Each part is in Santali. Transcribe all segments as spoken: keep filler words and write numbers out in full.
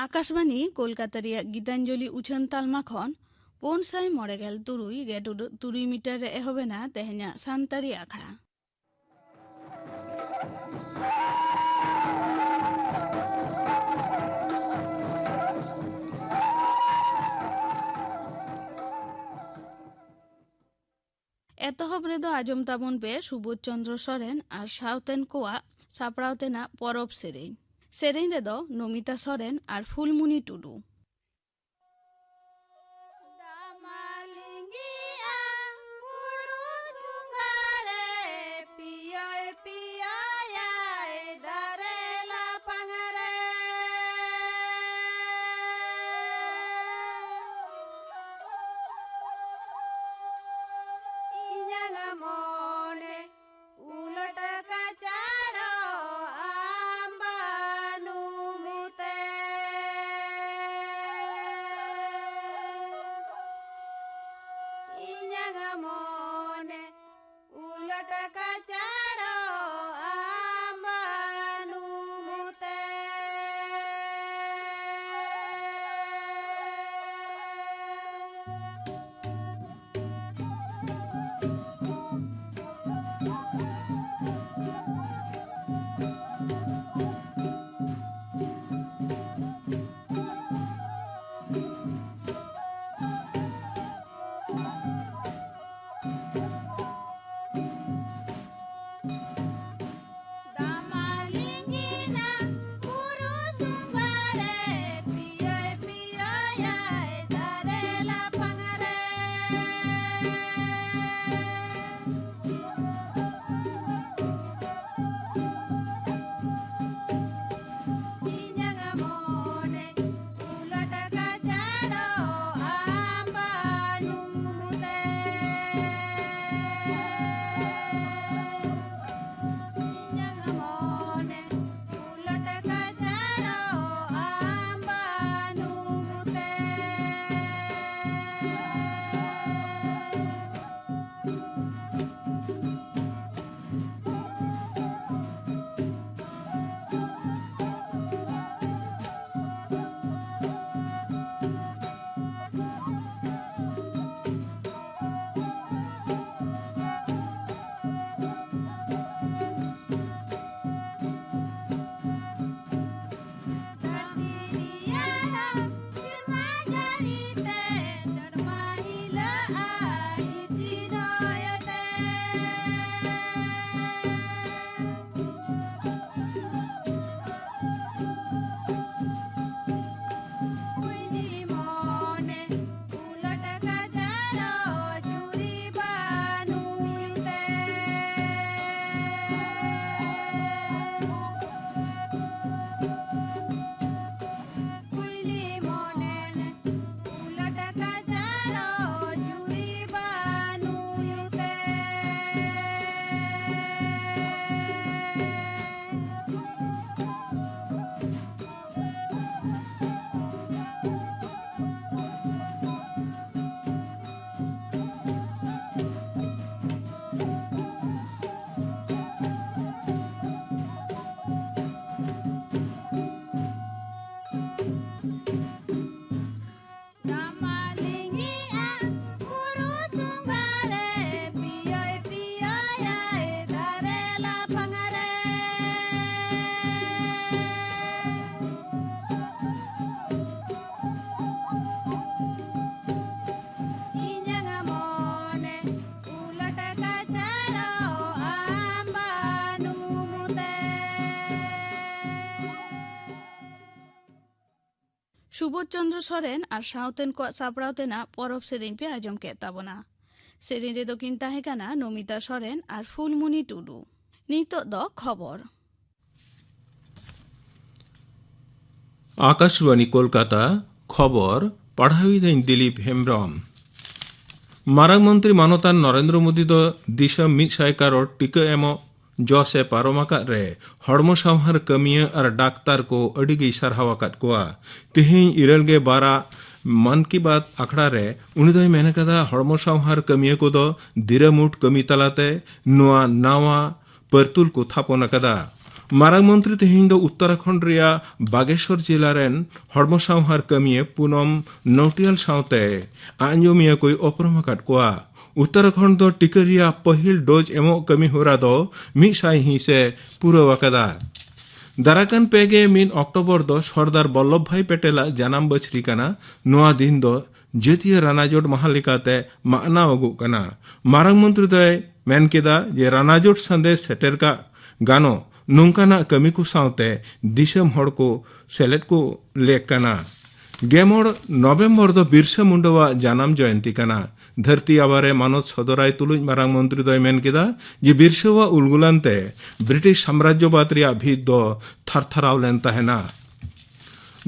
ᱟᱠᱟᱥᱵᱟᱱᱤ ᱠᱳᱞᱠᱟᱛᱟ ᱨᱮᱭᱟᱜ ᱜᱤᱛᱟᱧᱡᱚᱞᱤ ᱩᱪᱷᱟᱹᱱ ᱛᱟᱞᱢᱟ ᱠᱷᱚᱱ ᱯᱩᱱ ᱥᱟᱭ ᱢᱚᱬᱮ ᱜᱮᱞ ᱛᱩᱨᱩᱭ ᱜᱮ ᱴᱩᱰᱟᱹᱜ ᱛᱩᱨᱩᱭ ᱢᱤᱴᱟᱨ ᱨᱮ ᱮᱦᱚᱵ ᱮᱱᱟ ᱛᱮᱦᱮᱧᱟᱜ ᱥᱟᱱᱛᱟᱲᱤ ᱟᱠᱷᱲᱟ᱾ ᱮᱛᱚᱦᱚᱵ ᱨᱮᱫᱚ ᱟᱸᱡᱚᱢ ᱛᱟᱵᱚᱱ ᱯᱮ ᱥᱩᱵᱳᱫᱷ ᱪᱚᱸᱫᱽᱨᱚ ᱥᱚᱨᱮᱱ ᱟᱨ ᱥᱟᱶᱛᱮᱱ ᱠᱚᱣᱟᱜ ᱥᱟᱯᱲᱟᱣ ᱛᱮᱱᱟᱜ ᱯᱚᱨᱚᱵᱽ ᱥᱮᱨᱮᱧ᱾ ᱥᱮᱨᱮᱧ ᱨᱮᱫᱚ ᱱᱚᱢᱤᱛᱟ ᱥᱚᱨᱮᱱ ᱟᱨ ᱯᱷᱩᱞᱢᱩᱱᱤ ᱴᱩᱰᱩ᱾ ᱫᱟᱜ ᱢᱟ ᱞᱤᱸᱜᱤᱜᱼᱟ ᱵᱩᱨᱩ ᱥᱩᱸᱜᱟ ᱨᱮ, ᱯᱤᱭᱟᱹᱭ ᱯᱤᱭᱟᱹᱭᱟᱭ ᱫᱟᱨᱮ ᱞᱟᱯᱟᱝ ᱨᱮ᱾ ᱤᱧᱟᱝ ᱢᱚᱱᱮ ᱩᱞᱴ ᱠᱟᱪᱟᱲᱚᱜ ᱟᱢ ᱵᱟᱹᱱᱩᱢ ᱛᱮ᱾ ᱥᱩᱵᱳᱫᱷ ᱪᱚᱸᱫᱽᱨᱚ ᱥᱚᱨᱮᱱ ᱟᱨ ᱥᱟᱶᱛᱮᱱ ᱠᱚᱣᱟᱜ ᱥᱟᱯᱲᱟᱣ ᱛᱮᱱᱟᱜ ᱯᱚᱨᱚᱵᱽ ᱥᱮᱨᱮᱧ ᱯᱮ ᱟᱸᱡᱚᱢ ᱠᱮᱫ ᱛᱟᱵᱚᱱᱟ᱾ ᱥᱮᱨᱮᱧ ᱨᱮᱫᱚ ᱠᱤᱱ ᱛᱟᱦᱮᱸ ᱠᱟᱱᱟ ᱱᱚᱢᱤᱛᱟ ᱥᱚᱨᱮᱱ ᱟᱨ ᱯᱷᱩᱞᱢᱩᱱᱤ ᱴᱩᱰᱩ᱾ ᱱᱤᱛᱚᱜ ᱫᱚ ᱠᱷᱚᱵᱚᱨ᱾ ᱟᱠᱟᱥᱵᱟᱬᱤ ᱠᱳᱞᱠᱟᱛᱟ, ᱠᱷᱚᱵᱚᱨ ᱯᱟᱲᱦᱟᱣᱤᱫᱟᱹᱧ ᱫᱤᱞᱤᱯ ᱦᱮᱢᱵᱽᱨᱚᱢ᱾ ᱢᱟᱨᱟᱝ ᱢᱚᱱᱛᱨᱤ ᱢᱟᱱᱚᱛᱟᱱ ᱱᱚᱨᱮᱱᱫᱨᱚ ᱢᱳᱫᱤ ᱫᱚ ᱫᱤᱥᱚᱢ ᱢᱤᱫ ᱥᱟᱭ ᱠᱟᱨᱳᱲ ᱴᱤᱠᱟᱹ ᱮᱢᱚᱜ ᱡᱚᱥ ᱮ ᱯᱟᱨᱚᱢ ᱟᱠᱟᱫ ᱨᱮ ᱦᱚᱲᱢᱚ ᱥᱟᱶᱦᱟᱨ ᱠᱟᱹᱢᱤᱭᱟᱹ ᱟᱨ ᱰᱟᱠᱛᱟᱨ ᱠᱚ ᱟᱹᱰᱤ ᱜᱮᱭ ᱥᱟᱨᱦᱟᱣ ᱟᱠᱟᱫ ᱠᱚᱣᱟ᱾ ᱛᱮᱦᱮᱧ ᱤᱨᱟᱹᱞ ᱜᱮ ᱵᱟᱨᱟᱜ ᱢᱟᱱ ᱠᱤ ᱵᱟᱛ ᱟᱠᱷᱲᱟ ᱨᱮ ᱩᱱᱤ ᱫᱚᱭ ᱢᱮᱱ ᱟᱠᱟᱫᱟ, ᱦᱚᱲᱢᱚ ᱥᱟᱶᱦᱟᱨ ᱠᱟᱹᱢᱤᱭᱟᱹ ᱠᱚᱫᱚ ᱫᱤᱨᱟᱹᱢᱩᱴ ᱠᱟᱹᱢᱤ ᱛᱟᱞᱟᱛᱮ ᱱᱚᱣᱟ ᱱᱟᱣᱟ ᱯᱟᱹᱨᱛᱩᱞ ᱠᱚ ᱛᱷᱟᱯᱚᱱ ᱟᱠᱟᱫᱟ᱾ ᱢᱟᱨᱟᱝ ᱢᱚᱱᱛᱨᱤ ᱛᱮᱦᱮᱧ ᱫᱚ ᱩᱛᱛᱚᱨᱟᱠᱷᱚᱸᱰ ᱨᱮᱭᱟᱜ ᱵᱟᱜᱮᱥᱚᱨ ᱡᱮᱞᱟ ᱨᱮᱱ ᱦᱚᱲᱢᱚ ᱥᱟᱶᱦᱟᱨ ᱠᱟᱹᱢᱤᱭᱟᱹ ᱯᱩᱱᱚᱢ ᱱᱚᱣᱴᱤᱭᱟᱞ ᱥᱟᱶᱛᱮ ᱟᱸᱡᱚᱢᱤᱭᱟᱹ ᱠᱚᱭ ᱩᱯᱨᱩᱢ ᱟᱠᱟᱫ ᱠᱚᱣᱟ᱾ ᱩᱛᱛᱚᱨᱟᱠᱷᱚᱸᱰ ᱫᱚ ᱴᱤᱠᱟᱹ ᱨᱮᱭᱟᱜ ᱯᱟᱹᱦᱤᱞ ᱰᱳᱡᱽ ᱮᱢᱚᱜ ᱠᱟᱹᱢᱤ ᱦᱚᱨᱟ ᱫᱚ ᱢᱤᱫ ᱥᱟᱭ ᱦᱤᱸᱥ ᱮ ᱯᱩᱨᱟᱹᱣ ᱟᱠᱟᱫᱟ᱾ ᱫᱟᱨᱟᱠᱟᱱ ᱯᱮ ᱜᱮ ᱢᱤᱫ ᱚᱠᱴᱳᱵᱚᱨ ᱫᱚ ᱥᱚᱨᱫᱟᱨ ᱵᱚᱞᱞᱚᱵᱷ ᱵᱷᱟᱭ ᱯᱮᱴᱮᱞᱟᱜ ᱡᱟᱱᱟᱢ ᱵᱟᱹᱪᱷᱨᱤ ᱠᱟᱱᱟ᱾ ᱱᱚᱣᱟ ᱫᱤᱱ ᱫᱚ ᱡᱟᱹᱛᱤᱭᱟᱹ ᱨᱟᱱᱟᱡᱚᱴ ᱢᱟᱦᱟ ᱞᱮᱠᱟᱛᱮ ᱢᱟᱱᱟᱣ ᱟᱹᱜᱩᱜ ᱠᱟᱱᱟ᱾ ᱢᱟᱨᱟᱝ ᱢᱚᱱᱛᱨᱤ ᱫᱚᱭ ᱢᱮᱱ ᱠᱮᱫᱟ ᱡᱮ ᱨᱟᱱᱟᱡᱚᱴ ᱥᱟᱸᱫᱮᱥ ᱥᱮᱴᱮᱨ ᱠᱟᱜ ᱜᱟᱱᱚᱜ ᱱᱚᱝᱠᱟᱱᱟᱜ ᱠᱟᱹᱢᱤ ᱠᱚ ᱥᱟᱶᱛᱮ ᱫᱤᱥᱚᱢ ᱦᱚᱲ ᱠᱚ ᱥᱮᱞᱮᱫ ᱠᱚ ᱞᱮᱠ ᱠᱟᱱᱟ᱾ ᱜᱮᱞ ᱢᱚᱬᱮ ᱱᱚᱵᱷᱮᱢᱵᱚᱨ ᱫᱚ ᱵᱤᱨᱥᱟ ᱢᱩᱱᱰᱟᱣᱟᱜ ᱡᱟᱱᱟᱢ ᱡᱚᱭᱚᱱᱛᱤ ᱠᱟᱱᱟ᱾ ᱫᱷᱟᱹᱨᱛᱤ ᱟᱵᱟᱨᱮ ᱢᱟᱱᱚᱛ ᱥᱚᱫᱚᱨᱟᱭ ᱛᱩᱞᱩᱡ ᱢᱟᱨᱟᱝ ᱢᱚᱱᱛᱨᱤ ᱫᱚᱭ ᱢᱮᱱ ᱠᱮᱫᱟ ᱡᱮ ᱵᱤᱨᱥᱟᱣᱟᱜ ᱩᱞᱜᱩᱞᱟᱱ ᱛᱮ ᱵᱨᱤᱴᱤᱥ ᱥᱟᱢᱨᱟᱡᱽᱡᱚᱵᱟᱫ ᱨᱮᱭᱟᱜ ᱵᱷᱤᱛ ᱫᱚ ᱛᱷᱟᱨᱛᱷᱟᱨᱟᱣ ᱞᱮᱱ ᱛᱟᱦᱮᱱᱟ᱾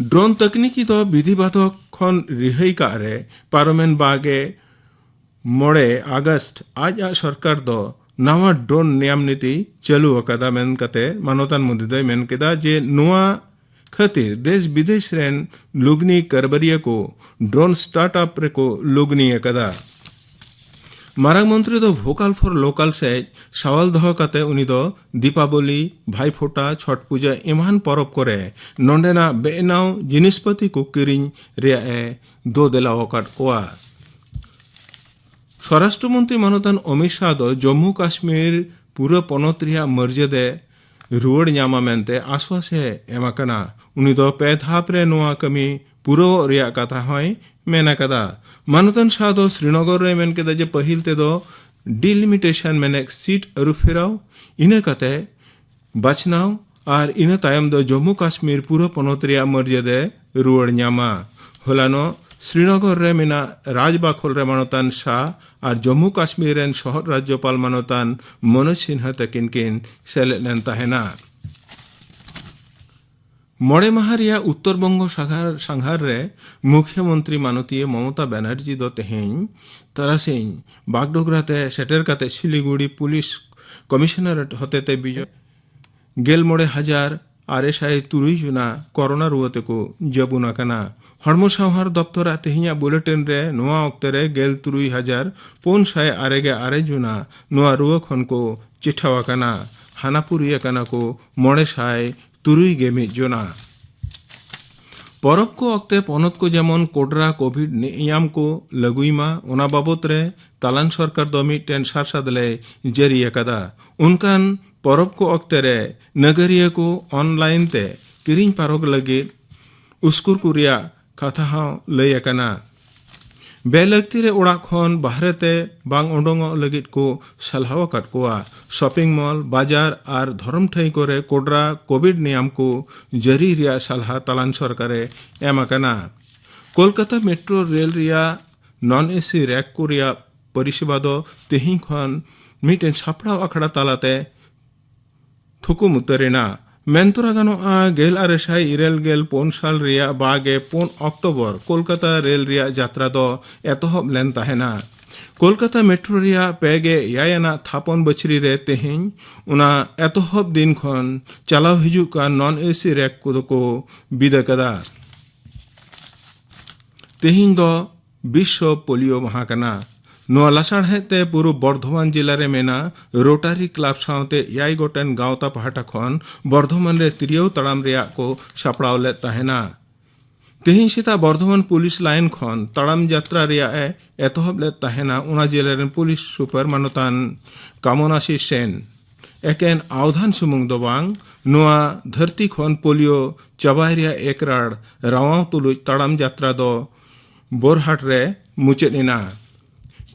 ᱰᱨᱳᱱ ᱛᱟᱹᱠᱱᱤᱠᱤ ᱫᱚ ᱵᱤᱫᱷᱤᱵᱟᱫᱷᱚᱠ ᱠᱷᱚᱱ ᱨᱤᱦᱟᱹᱭ ᱠᱟᱜ ᱨᱮ ᱯᱟᱨᱚᱢᱮᱱ ᱵᱟᱜᱮ ᱢᱚᱬᱮ ᱟᱜᱚᱥᱴ ᱟᱡ ᱟᱜ ᱥᱚᱨᱠᱟᱨ ᱫᱚ ᱱᱟᱣᱟ ᱰᱨᱳᱱ ᱱᱤᱭᱟᱢ ᱱᱤᱛᱤ ᱪᱟᱹᱞᱩ ᱟᱠᱟᱫᱟ ᱢᱮᱱ ᱠᱟᱛᱮ ᱢᱟᱱᱚᱛᱟᱱ ᱢᱳᱫᱤ ᱫᱚᱭ ᱢᱮᱱ ᱠᱮᱫᱟ ᱡᱮ ᱱᱚᱣᱟ ᱠᱷᱟᱹᱛᱤᱨ ᱫᱮᱥ ᱵᱤᱫᱮᱥ ᱨᱮᱱ ᱞᱩᱜᱽᱱᱤ ᱠᱟᱨᱵᱟᱨᱤᱭᱟᱹ ᱠᱚ ᱰᱨᱳᱱ ᱥᱴᱟᱨᱴ ᱟᱯ ᱨᱮᱠᱚ ᱞᱩᱜᱽᱱᱤ ᱟᱠᱟᱫᱟ᱾ ᱢᱟᱨᱟᱝ ᱢᱚᱱᱛᱨᱤ ᱫᱚ ᱵᱷᱳᱠᱟᱞ ᱯᱷᱚᱨ ᱞᱳᱠᱟᱞ ᱥᱮᱡ ᱥᱟᱣᱟᱞ ᱫᱚᱦᱚ ᱠᱟᱛᱮ ᱩᱱᱤ ᱫᱚ ᱫᱤᱯᱟᱵᱚᱞᱤ, ᱵᱷᱟᱭᱯᱷᱳᱴᱟ, ᱪᱷᱚᱴ ᱯᱩᱡᱟᱹ ᱮᱢᱟᱱ ᱯᱚᱨᱚᱵᱽ ᱠᱚᱨᱮ ᱱᱚᱰᱮᱱᱟᱜ ᱵᱮᱱᱟᱣ ᱡᱤᱱᱤᱥᱯᱟᱹᱛᱤ ᱠᱚ ᱠᱤᱨᱤᱧ ᱨᱮᱭᱟᱜ ᱮ ᱫᱚ ᱫᱮᱞᱟᱣ ᱟᱠᱟᱫ ᱠᱚᱣᱟ᱾ ᱥᱚᱨᱟᱥᱴᱨᱚ ᱢᱚᱱᱛᱨᱤ ᱢᱟᱱᱚᱛᱟᱱ ᱚᱢᱤᱛ ᱥᱟᱦ ᱫᱚ ᱡᱚᱢᱢᱩ ᱠᱟᱥᱢᱤᱨ ᱯᱩᱨᱟᱹ ᱯᱚᱱᱚᱛ ᱨᱮᱭᱟᱜ ᱢᱚᱨᱡᱟᱫᱟ ᱨᱩᱣᱟᱹᱲ ᱧᱟᱢᱟ ᱢᱮᱱᱛᱮ ᱟᱥᱣᱟᱥ ᱮ ᱮᱢ ᱟᱠᱟᱱᱟ᱾ ᱩᱱᱤ ᱫᱚ ᱯᱮ ᱫᱷᱟᱯ ᱨᱮ ᱱᱚᱣᱟ ᱠᱟᱹᱢᱤ ᱯᱩᱨᱟᱹᱣᱚᱜ ᱨᱮᱭᱟᱜ ᱠᱟᱛᱷᱟ ᱦᱚᱸᱭ ᱢᱮᱱ ᱟᱠᱟᱫᱟ᱾ ᱢᱟᱱᱚᱛᱟᱱ ᱥᱟᱦ ᱫᱚ ᱥᱨᱤᱱᱚᱜᱚᱨ ᱨᱮ ᱢᱮᱱ ᱠᱮᱫᱟ ᱡᱮ ᱯᱟᱹᱦᱤᱞ ᱛᱮᱫᱚ ᱰᱤᱞᱤᱢᱤᱴᱮᱥᱚᱱ ᱢᱮᱱᱮᱫ ᱥᱤᱴ ᱟᱹᱨᱩᱯᱷᱮᱨᱟᱣ, ᱤᱱᱟᱹ ᱠᱟᱛᱮ ᱵᱟᱪᱷᱱᱟᱣ ᱟᱨ ᱤᱱᱟᱹ ᱛᱟᱭᱚᱢ ᱫᱚ ᱡᱚᱢᱢᱩ ᱠᱟᱥᱢᱤᱨ ᱯᱩᱨᱟᱹ ᱯᱚᱱᱚᱛ ᱨᱮᱭᱟᱜ ᱢᱚᱨᱡᱟᱫᱟ ᱨᱩᱣᱟᱹᱲ ᱧᱟᱢᱟ᱾ ᱦᱚᱞᱟᱱᱚᱜ ᱥᱨᱤᱱᱚᱜᱚᱨ ᱨᱮ ᱢᱮᱱᱟᱜ ᱨᱟᱡᱽᱵᱟᱠᱷᱳᱞ ᱨᱮ ᱢᱟᱱᱚᱛᱟᱱ ᱥᱟᱦ ᱟᱨ ᱡᱚᱢᱢᱩ ᱠᱟᱥᱢᱤᱨ ᱨᱮᱱ ᱥᱚᱦᱚᱫ ᱨᱟᱡᱽᱡᱚᱯᱟᱞ ᱢᱟᱱᱚᱛᱟᱱ ᱢᱚᱱᱳᱡᱽ ᱥᱤᱱᱦᱟ ᱛᱟᱹᱠᱤᱱ ᱠᱤᱱ ᱥᱮᱞᱮᱫ ᱞᱮᱱ ᱛᱟᱦᱮᱱᱟ᱾ ᱢᱚᱬᱮ ᱢᱟᱦᱟ ᱨᱮᱭᱟᱜ ᱩᱛᱛᱚᱨ ᱵᱚᱝᱜᱚ ᱥᱟᱸᱜᱷᱟᱨ, ᱥᱟᱸᱜᱷᱟᱨ ᱨᱮ ᱢᱩᱠᱷᱭᱚᱢᱚᱱᱛᱨᱤ ᱢᱟᱱᱚᱛᱤᱭᱟᱹ ᱢᱚᱢᱚᱛᱟ ᱵᱟᱱᱟᱨᱡᱤ ᱫᱚ ᱛᱮᱦᱮᱧ ᱛᱟᱨᱟᱥᱤᱧ ᱵᱟᱜᱰᱳᱜᱨᱟ ᱛᱮ ᱥᱮᱴᱮᱨ ᱠᱟᱛᱮ ᱥᱤᱞᱤᱜᱩᱲᱤ ᱯᱩᱞᱤᱥ ᱠᱚᱢᱤᱥᱚᱱᱟᱨᱮᱴ ᱦᱚᱛᱮᱛᱮ ᱵᱤᱡᱚᱭ ᱜᱮᱞ ᱢᱚᱬᱮ ᱦᱟᱡᱟᱨ ᱟᱨᱮ ᱥᱟᱭ ᱛᱩᱨᱩᱭ ᱡᱚᱱᱟ ᱠᱚᱨᱳᱱᱟ ᱨᱩᱣᱟᱹ ᱛᱮᱠᱚ ᱡᱟᱹᱵᱩᱱ ᱟᱠᱟᱱᱟ᱾ ᱦᱚᱲᱢᱚ ᱥᱟᱶᱦᱟᱨ ᱫᱚᱯᱛᱚᱨᱟᱜ ᱛᱮᱦᱮᱧᱟᱜ ᱵᱩᱞᱮᱴᱤᱱ ᱨᱮ ᱱᱚᱣᱟ ᱚᱠᱛᱮ ᱨᱮ ᱜᱮᱞ ᱛᱩᱨᱩᱭ ᱦᱟᱡᱟᱨ ᱯᱩᱱ ᱥᱟᱭ ᱟᱨᱮ ᱜᱮ ᱟᱨᱮ ᱡᱚᱱᱟ ᱱᱚᱣᱟ ᱨᱩᱣᱟᱹ ᱠᱷᱚᱱ ᱠᱚ ᱪᱮᱴᱷᱟᱣ ᱟᱠᱟᱱᱟ᱾ ᱦᱟᱱᱟᱯᱩᱨᱤ ᱟᱠᱟᱱᱟ ᱠᱚ ᱢᱚᱬᱮ ᱥᱟᱭ ᱛᱩᱨᱩᱭ ᱜᱮ ᱢᱤᱫ ᱡᱚᱱᱟ᱾ ᱯᱚᱨᱚᱵᱽ ᱠᱚ ᱚᱠᱛᱮ ᱯᱚᱱᱚᱛ ᱠᱚ ᱡᱮᱢᱚᱱ ᱠᱚᱰᱨᱟ ᱠᱳᱵᱷᱤᱰ ᱱᱤᱭᱟᱢ ᱠᱚ ᱞᱟᱹᱜᱩᱭ ᱢᱟ, ᱚᱱᱟ ᱵᱟᱵᱚᱛ ᱨᱮ ᱛᱟᱞᱟᱱ ᱥᱚᱨᱠᱟᱨ ᱫᱚ ᱢᱤᱫᱴᱮᱱ ᱥᱟᱨᱥᱟᱫ ᱞᱮ ᱡᱟᱹᱨᱤ ᱟᱠᱟᱫᱟ᱾ ᱚᱱᱠᱟᱱ ᱯᱚᱨᱚᱵᱽ ᱠᱚ ᱚᱠᱛᱮ ᱨᱮ ᱱᱟᱜᱟᱨᱤᱭᱟᱹ ᱠᱚ ᱚᱱᱞᱟᱭᱤᱱ ᱛᱮ ᱠᱤᱨᱤᱧ ᱯᱟᱨᱚᱠ ᱞᱟᱹᱜᱤᱫ ᱩᱥᱠᱩᱨ ᱠᱚ ᱨᱮᱭᱟᱜ ᱠᱟᱛᱷᱟ ᱦᱚᱸ ᱞᱟᱹᱭ ᱟᱠᱟᱱᱟ᱾ ᱵᱮᱞᱟᱹᱠᱛᱤ ᱨᱮ ᱚᱲᱟᱜ ᱠᱷᱚᱱ ᱵᱟᱦᱨᱮ ᱛᱮ ᱵᱟᱝ ᱩᱰᱩᱝᱚᱜ ᱞᱟᱹᱜᱤᱫ ᱠᱚ ᱥᱟᱞᱦᱟᱣ ᱟᱠᱟᱫ ᱠᱚᱣᱟ᱾ ᱥᱚᱯᱤᱝ ᱢᱚᱞ, ᱵᱟᱡᱟᱨ ᱟᱨ ᱫᱷᱚᱨᱚᱢ ᱴᱷᱟᱹᱭ ᱠᱚᱨᱮ ᱠᱚᱰᱨᱟ ᱠᱳᱵᱷᱤᱰ ᱱᱤᱭᱟᱢ ᱠᱚ ᱡᱟᱹᱨᱤ ᱨᱮᱭᱟᱜ ᱥᱟᱞᱦᱟ ᱛᱟᱞᱟᱱ ᱥᱚᱨᱠᱟᱨᱮ ᱮᱢ ᱟᱠᱟᱱᱟ᱾ ᱠᱳᱞᱠᱟᱛᱟ ᱢᱮᱴᱨᱳ ᱨᱮᱞ ᱨᱮᱭᱟᱜ ᱱᱚᱱ ᱮᱥᱤ ᱨᱮᱠ ᱠᱚ ᱨᱮᱭᱟᱜ ᱯᱚᱨᱤᱥᱮᱵᱟ ᱫᱚ ᱛᱮᱦᱮᱧ ᱠᱷᱚᱱ ᱢᱤᱫᱴᱮᱱ ᱥᱟᱯᱲᱟᱣ ᱟᱠᱷᱲᱟ ᱛᱟᱞᱟᱛᱮ ᱛᱷᱩᱠᱩᱢ ᱩᱛᱟᱹᱨ ᱮᱱᱟ᱾ ᱢᱮᱱ ᱛᱚᱨᱟ ᱜᱟᱱᱚᱜᱼᱟ, ᱜᱮᱞ ᱟᱨᱮ ᱥᱟᱭ ᱤᱨᱟᱹᱞ ᱜᱮᱞ ᱯᱩᱱ ᱥᱟᱞ ᱨᱮᱭᱟᱜ ᱵᱟᱜᱮ ᱯᱩᱱ ᱚᱠᱴᱳᱵᱚᱨ ᱠᱳᱞᱠᱟᱛᱟ ᱨᱮᱞ ᱨᱮᱭᱟᱜ ᱡᱟᱛᱨᱟ ᱫᱚ ᱮᱛᱚᱦᱚᱵ ᱞᱮᱱ ᱛᱟᱦᱮᱱᱟ᱾ ᱠᱳᱞᱠᱟᱛᱟ ᱢᱮᱴᱨᱳ ᱨᱮᱭᱟᱜ ᱯᱮ ᱜᱮ ᱮᱭᱟᱭ ᱟᱱᱟᱜ ᱛᱷᱟᱯᱚᱱ ᱵᱟᱹᱪᱷᱨᱤ ᱨᱮ ᱛᱮᱦᱮᱧ ᱚᱱᱟ ᱮᱛᱚᱦᱚᱵ ᱫᱤᱱ ᱠᱷᱚᱱ ᱪᱟᱞᱟᱣ ᱦᱤᱡᱩᱜ ᱠᱟᱱ ᱱᱚᱱ ᱮᱥᱤ ᱨᱮᱠ ᱠᱚᱫᱚ ᱠᱚ ᱵᱤᱫ ᱟᱠᱟᱫᱟ᱾ ᱛᱮᱦᱮᱧ ᱫᱚ ᱵᱤᱥᱥᱚ ᱯᱳᱞᱤᱭᱳ ᱢᱟᱦᱟ ᱠᱟᱱᱟ᱾ ᱱᱚᱣᱟ ᱞᱟᱥᱟᱲᱦᱮᱫ ᱛᱮ ᱯᱩᱨᱩᱵ ᱵᱚᱨᱫᱷᱚᱢᱟᱱ ᱡᱮᱞᱟ ᱨᱮ ᱢᱮᱱᱟᱜ ᱨᱳᱴᱟᱨᱤ ᱠᱞᱟᱵᱽ ᱥᱟᱶᱛᱮ ᱮᱭᱟᱭ ᱜᱚᱴᱮᱱ ᱜᱟᱶᱛᱟ ᱯᱟᱦᱴᱟ ᱠᱷᱚᱱ ᱵᱚᱨᱫᱷᱚᱢᱟᱱ ᱨᱮ ᱛᱤᱨᱭᱳ ᱛᱟᱲᱟᱢ ᱨᱮᱭᱟᱜ ᱠᱚ ᱥᱟᱯᱲᱟᱣ ᱞᱮᱫ ᱛᱟᱦᱮᱱᱟ᱾ ᱛᱮᱦᱮᱧ ᱥᱮᱛᱟᱜ ᱵᱚᱨᱫᱷᱚᱢᱟᱱ ᱯᱩᱞᱤᱥ ᱞᱟᱭᱤᱱ ᱠᱷᱚᱱ ᱛᱟᱲᱟᱢ ᱡᱟᱛᱨᱟ ᱨᱮᱭᱟᱜ ᱮ ᱮᱛᱚᱦᱚᱵ ᱞᱮᱫ ᱛᱟᱦᱮᱱᱟ᱾ ᱚᱱᱟ ᱡᱮᱞᱟ ᱨᱮᱱ ᱯᱩᱞᱤᱥ ᱥᱩᱯᱟᱨ ᱢᱟᱱᱚᱛᱟᱱ ᱠᱟᱢᱚᱱᱟᱥᱤ ᱥᱮᱱ ᱮᱠᱮᱱ ᱟᱣᱫᱷᱟᱱ ᱥᱩᱢᱩᱝ ᱫᱚ ᱵᱟᱝ, ᱱᱚᱣᱟ ᱫᱷᱟᱹᱨᱛᱤ ᱠᱷᱚᱱ ᱯᱳᱞᱤᱭᱳ ᱪᱟᱵᱟᱭ ᱨᱮᱭᱟᱜ ᱮᱠᱨᱟᱲ ᱨᱟᱣᱟᱣ ᱛᱩᱞᱩᱡ ᱛᱟᱲᱟᱢ ᱡᱟᱛᱨᱟ ᱫᱚ ᱵᱳᱨᱦᱟᱴ ᱨᱮ ᱢᱩᱪᱟᱹᱫ ᱮᱱᱟ᱾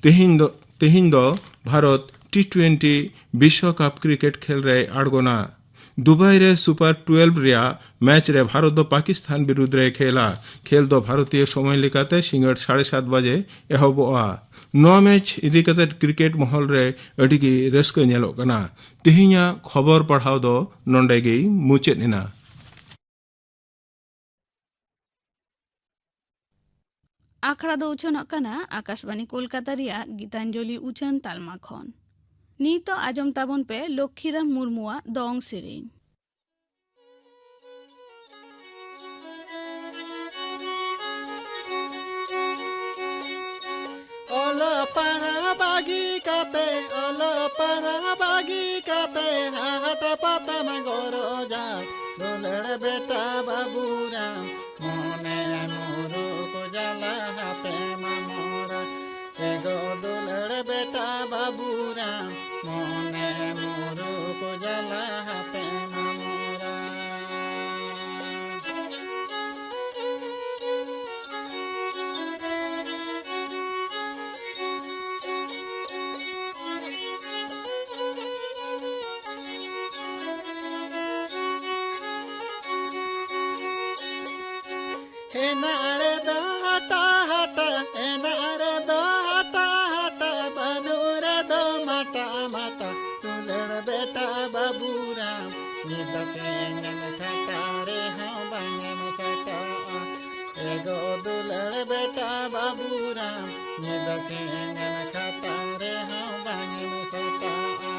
ᱛᱮᱦᱮᱧ ᱫᱚ, ᱛᱮᱦᱮᱧ ᱫᱚ ᱵᱷᱟᱨᱚᱛ ᱴᱤ ᱴᱩᱭᱮᱱᱴᱤ ᱵᱤᱥᱥᱚᱠᱟᱯ ᱠᱨᱤᱠᱮᱴ ᱠᱷᱮᱞ ᱨᱮᱭ ᱟᱬᱜᱚᱱᱟ᱾ ᱫᱩᱵᱟᱭ ᱨᱮ ᱥᱩᱯᱟᱨ ᱴᱩᱭᱮᱞᱵᱷ ᱨᱮᱭᱟᱜ ᱢᱮᱪ ᱨᱮ ᱵᱷᱟᱨᱚᱛ ᱫᱚ ᱯᱟᱠᱤᱥᱛᱟᱱ ᱵᱤᱨᱩᱫᱽ ᱨᱮ ᱠᱷᱮᱞᱟ᱾ ᱠᱷᱮᱞ ᱫᱚ ᱵᱷᱟᱨᱚᱛᱤᱭᱚ ᱥᱚᱢᱚᱭ ᱞᱮᱠᱟᱛᱮ ᱥᱤᱸᱜᱟᱹᱲ ᱥᱟᱲᱮ ᱥᱟᱛ ᱵᱟᱡᱮ ᱮᱦᱚᱵᱚᱜᱼᱟ᱾ ᱱᱚᱣᱟ ᱢᱮᱪ ᱤᱫᱤ ᱠᱟᱛᱮ ᱠᱨᱤᱠᱮᱴ ᱢᱚᱦᱚᱞ ᱨᱮ ᱟᱹᱰᱤ ᱜᱮ ᱨᱟᱹᱥᱠᱟᱹ ᱧᱮᱞᱚᱜ ᱠᱟᱱᱟ᱾ ᱛᱮᱦᱮᱧᱟᱜ ᱠᱷᱚᱵᱚᱨ ᱯᱟᱲᱦᱟᱣ ᱫᱚ ᱱᱚᱰᱮ ᱜᱮ ᱢᱩᱪᱟᱹᱫ ᱮᱱᱟ᱾ ᱟᱠᱷᱲᱟ ᱫᱚ ᱩᱪᱷᱟᱹᱱᱚᱜ ᱠᱟᱱᱟ ᱟᱠᱟᱥᱵᱟᱬᱤ ᱠᱳᱞᱠᱟᱛᱟ ᱨᱮᱭᱟᱜ ᱜᱤᱛᱟᱧᱡᱚᱞᱤ ᱩᱪᱷᱟᱹᱱ ᱛᱟᱞᱢᱟ ᱠᱷᱚᱱ᱾ ᱱᱤᱛᱚᱜ ᱟᱸᱡᱚᱢ ᱛᱟᱵᱚᱱ ᱯᱮ ᱞᱚᱠᱠᱷᱤᱨᱟᱢ ᱢᱩᱨᱢᱩᱣᱟᱜ ᱫᱚᱝ ᱥᱮᱨᱮᱧ᱾ ᱚᱞᱚᱜ ᱯᱟᱲᱦᱟᱣ ᱵᱟᱹᱜᱤ ᱠᱟᱛᱮ, ᱚᱞᱚᱜ ᱯᱟᱲᱦᱟᱣ ᱵᱟᱹᱜᱤ ᱠᱟᱛᱮ, ᱦᱟᱴ ᱯᱟᱛᱟᱢ ᱜᱚᱨᱚᱡᱟ, ᱫᱩᱞᱟᱹᱲ ᱵᱮᱴᱟ ᱵᱟᱹᱵᱩᱨᱟᱢ, ᱢᱚᱱᱮ ᱢᱩᱨᱩᱠ ᱡᱟᱞᱟ ᱦᱟᱯᱮ ᱢᱟᱢᱚᱨᱟ, ᱮᱜᱚ ᱫᱩᱞᱟᱹᱲ ᱵᱮᱴᱟ ᱵᱟᱹᱵᱩᱨᱟᱢ, ᱢᱚᱱᱮ ᱢᱩᱨᱩᱠ ᱡᱟᱞᱟ ᱦᱟᱯᱮ ᱢᱟᱢᱚᱨᱟ᱾ ᱦᱮᱱᱟᱜ ᱨᱮᱫᱚ ᱦᱟᱴᱟ ᱦᱟᱴᱟ, ᱦᱮᱱᱟᱜ ᱨᱮᱫᱚ ᱦᱟᱴᱟ ᱦᱟᱴᱟ, ᱵᱟᱹᱱᱩᱜ ᱨᱮᱫᱚ ᱢᱟᱴᱟ ᱢᱟᱴᱟ᱾ ᱫᱩᱞᱟᱹᱲ ᱵᱮᱴᱟ ᱵᱟᱹᱵᱩᱨᱟᱢ, ᱧᱤᱫᱟᱹ ᱥᱮᱱ ᱮᱢ ᱠᱷᱟᱴᱟ ᱨᱮᱦᱚᱸ ᱵᱟᱝ ᱮᱢ ᱥᱟᱴᱟᱜᱼᱟ᱾ ᱮᱜᱚ ᱫᱩᱞᱟᱹᱲ ᱵᱮᱴᱟ ᱵᱟᱹᱵᱩᱨᱟᱢ, ᱧᱤᱫᱟᱹ ᱥᱮᱱ ᱮᱢ ᱠᱷᱟᱴᱟ ᱨᱮᱦᱚᱸ ᱵᱟᱝ ᱮᱢ ᱥᱟᱴᱟᱜᱼᱟ᱾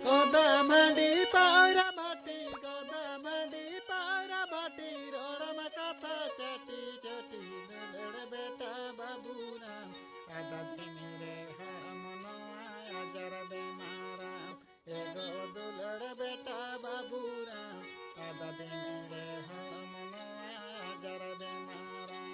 ᱜᱚᱫᱟᱢ ᱦᱟᱺᱰᱤ ᱯᱟᱹᱣᱨᱟᱹ ᱵᱟᱹᱴᱤ, ᱜᱚᱫᱟᱢ ᱦᱟᱺᱰᱤ ᱯᱟᱹᱣᱨᱟᱹ ᱵᱟᱹᱴᱤ, ᱨᱚᱲᱟᱢ ᱠᱟᱛᱷᱟ ᱪᱟᱹᱴᱤ ᱪᱟᱹᱴᱤ, ᱫᱩᱞᱟᱹᱲ ᱵᱮᱴᱟ ᱵᱟᱹᱵᱩᱨᱟᱢ, ᱟᱫᱚ ᱛᱤᱱ ᱨᱮ ᱦᱟᱲᱟᱢ ᱱᱚᱣᱟ ᱟᱡᱟᱨ ᱵᱮᱢᱟᱨᱟᱢ, ᱮᱜᱚ ᱫᱩᱞᱟᱹᱲ ᱵᱮᱴᱟ ᱵᱟᱹᱵᱩᱨᱟᱢ, ᱟᱫᱚ ᱛᱤᱱ ᱨᱮ ᱦᱟᱲᱟᱢ ᱱᱚᱣᱟ ᱟᱡᱟᱨ ᱵᱮᱢᱟᱨᱟᱢ᱾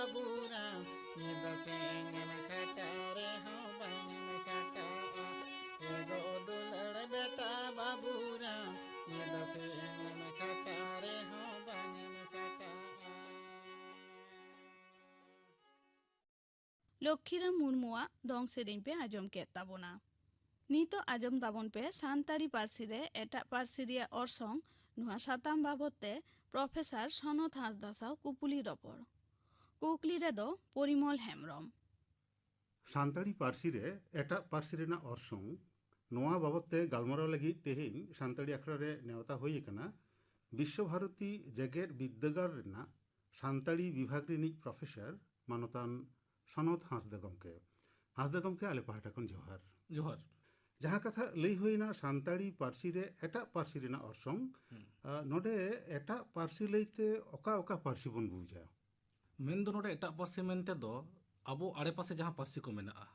ᱵᱟᱹᱵᱩᱨᱟᱢ, ᱧᱤᱫᱟᱹ ᱥᱮᱸᱜᱮᱞ ᱠᱷᱟᱴᱟᱣ ᱨᱮᱦᱚᱸ ᱵᱟᱝ ᱮᱢ ᱠᱷᱟᱴᱟᱜᱼᱟ᱾ ᱮ ᱜᱚ ᱫᱩᱞᱟᱹᱲ ᱵᱮᱴᱟ ᱵᱟᱹᱵᱩᱨᱟᱢ, ᱧᱤᱫᱟᱹ ᱥᱮᱸᱜᱮᱞ ᱠᱷᱟᱴᱟᱣ ᱨᱮᱦᱚᱸ ᱵᱟᱝ ᱮᱢ ᱠᱷᱟᱴᱟᱜᱼᱟ᱾ ᱞᱚᱠᱠᱷᱤᱨᱟᱢ ᱢᱩᱨᱢᱩᱣᱟᱜ ᱫᱚᱝ ᱥᱮᱨᱮᱧ ᱯᱮ ᱟᱸᱡᱚᱢ ᱠᱮᱫ ᱛᱟᱵᱚᱱᱟ᱾ ᱱᱤᱛᱚᱜ ᱟᱸᱡᱚᱢ ᱛᱟᱵᱚᱱ ᱯᱮ ᱥᱟᱱᱛᱟᱲᱤ ᱯᱟᱹᱨᱥᱤ ᱨᱮ ᱮᱴᱟᱜ ᱯᱟᱹᱨᱥᱤ ᱨᱮᱭᱟᱜ ᱚᱨᱥᱚᱝ, ᱱᱚᱣᱟ ᱥᱟᱛᱟᱢ ᱵᱟᱵᱚᱛ ᱛᱮ ᱯᱨᱚᱯᱷᱮᱥᱚᱨ ᱥᱚᱱᱚᱛ ᱦᱟᱸᱥᱫᱟ ᱥᱟᱶ ᱠᱩᱯᱩᱞᱤ ᱨᱚᱯᱚᱲ᱾ ᱠᱩᱠᱞᱤ ᱨᱮᱫᱚ ᱯᱚᱨᱤᱢᱚᱞ ᱦᱮᱢᱵᱨᱚᱢ᱾ ᱥᱟᱱᱛᱟᱲᱤ ᱯᱟᱹᱨᱥᱤ ᱨᱮ ᱮᱴᱟᱜ ᱯᱟᱹᱨᱥᱤ ᱨᱮᱱᱟᱜ ᱚᱨᱥᱚᱝ, ᱱᱚᱣᱟ ᱵᱟᱵᱚᱛ ᱛᱮ ᱜᱟᱞᱢᱟᱨᱟᱣ ᱞᱟᱹᱜᱤᱫ ᱛᱮᱦᱮᱧ ᱥᱟᱱᱛᱟᱲᱤ ᱟᱠᱷᱲᱟ ᱨᱮ ᱱᱮᱣᱛᱟ ᱦᱩᱭ ᱟᱠᱟᱱᱟ ᱵᱤᱥᱥᱚ ᱵᱷᱟᱨᱚᱛᱤ ᱡᱮᱜᱮᱛ ᱵᱤᱨᱫᱟᱹᱜᱟᱲ ᱨᱮᱱᱟᱜ ᱥᱟᱱᱛᱟᱲᱤ ᱵᱤᱵᱷᱟᱜᱽ ᱨᱤᱱᱤᱡ ᱯᱨᱚᱯᱷᱮᱥᱚᱨ ᱢᱟᱱᱚᱛᱟᱱ ᱥᱚᱱᱚᱛ ᱦᱟᱸᱥᱫᱟ ᱜᱚᱢᱠᱮ᱾ ᱦᱟᱸᱥᱫᱟ ᱜᱚᱢᱠᱮ, ᱟᱞᱮ ᱯᱟᱦᱴᱟ ᱠᱷᱚᱱ ᱡᱚᱦᱟᱨ᱾ ᱡᱚᱦᱟᱨ᱾ ᱡᱟᱦᱟᱸ ᱠᱟᱛᱷᱟ ᱞᱟᱹᱭ ᱦᱩᱭᱱᱟ ᱥᱟᱱᱛᱟᱲᱤ ᱯᱟᱹᱨᱥᱤ ᱨᱮ ᱮᱴᱟᱜ ᱯᱟᱹᱨᱥᱤ ᱨᱮᱱᱟᱜ ᱚᱨᱥᱚᱝ, ᱦᱩᱸ᱾ ᱟ, ᱱᱚᱰᱮ ᱮᱴᱟᱜ ᱯᱟᱹᱨᱥᱤ ᱞᱟᱹᱭᱛᱮ ᱚᱠᱟ ᱚᱠᱟ ᱯᱟᱹᱨᱥᱤ ᱵᱚᱱ ᱵᱩᱡᱟ? ᱢᱮᱱᱫᱚ ᱱᱚᱰᱮ ᱮᱴᱟᱜ ᱯᱟᱹᱨᱥᱤ ᱢᱮᱱᱛᱮ ᱫᱚ ᱟᱵᱚ ᱟᱲᱮᱯᱟᱥᱮ ᱡᱟᱦᱟᱸ ᱯᱟᱹᱨᱥᱤ ᱠᱚ ᱢᱮᱱᱟᱜᱼᱟ,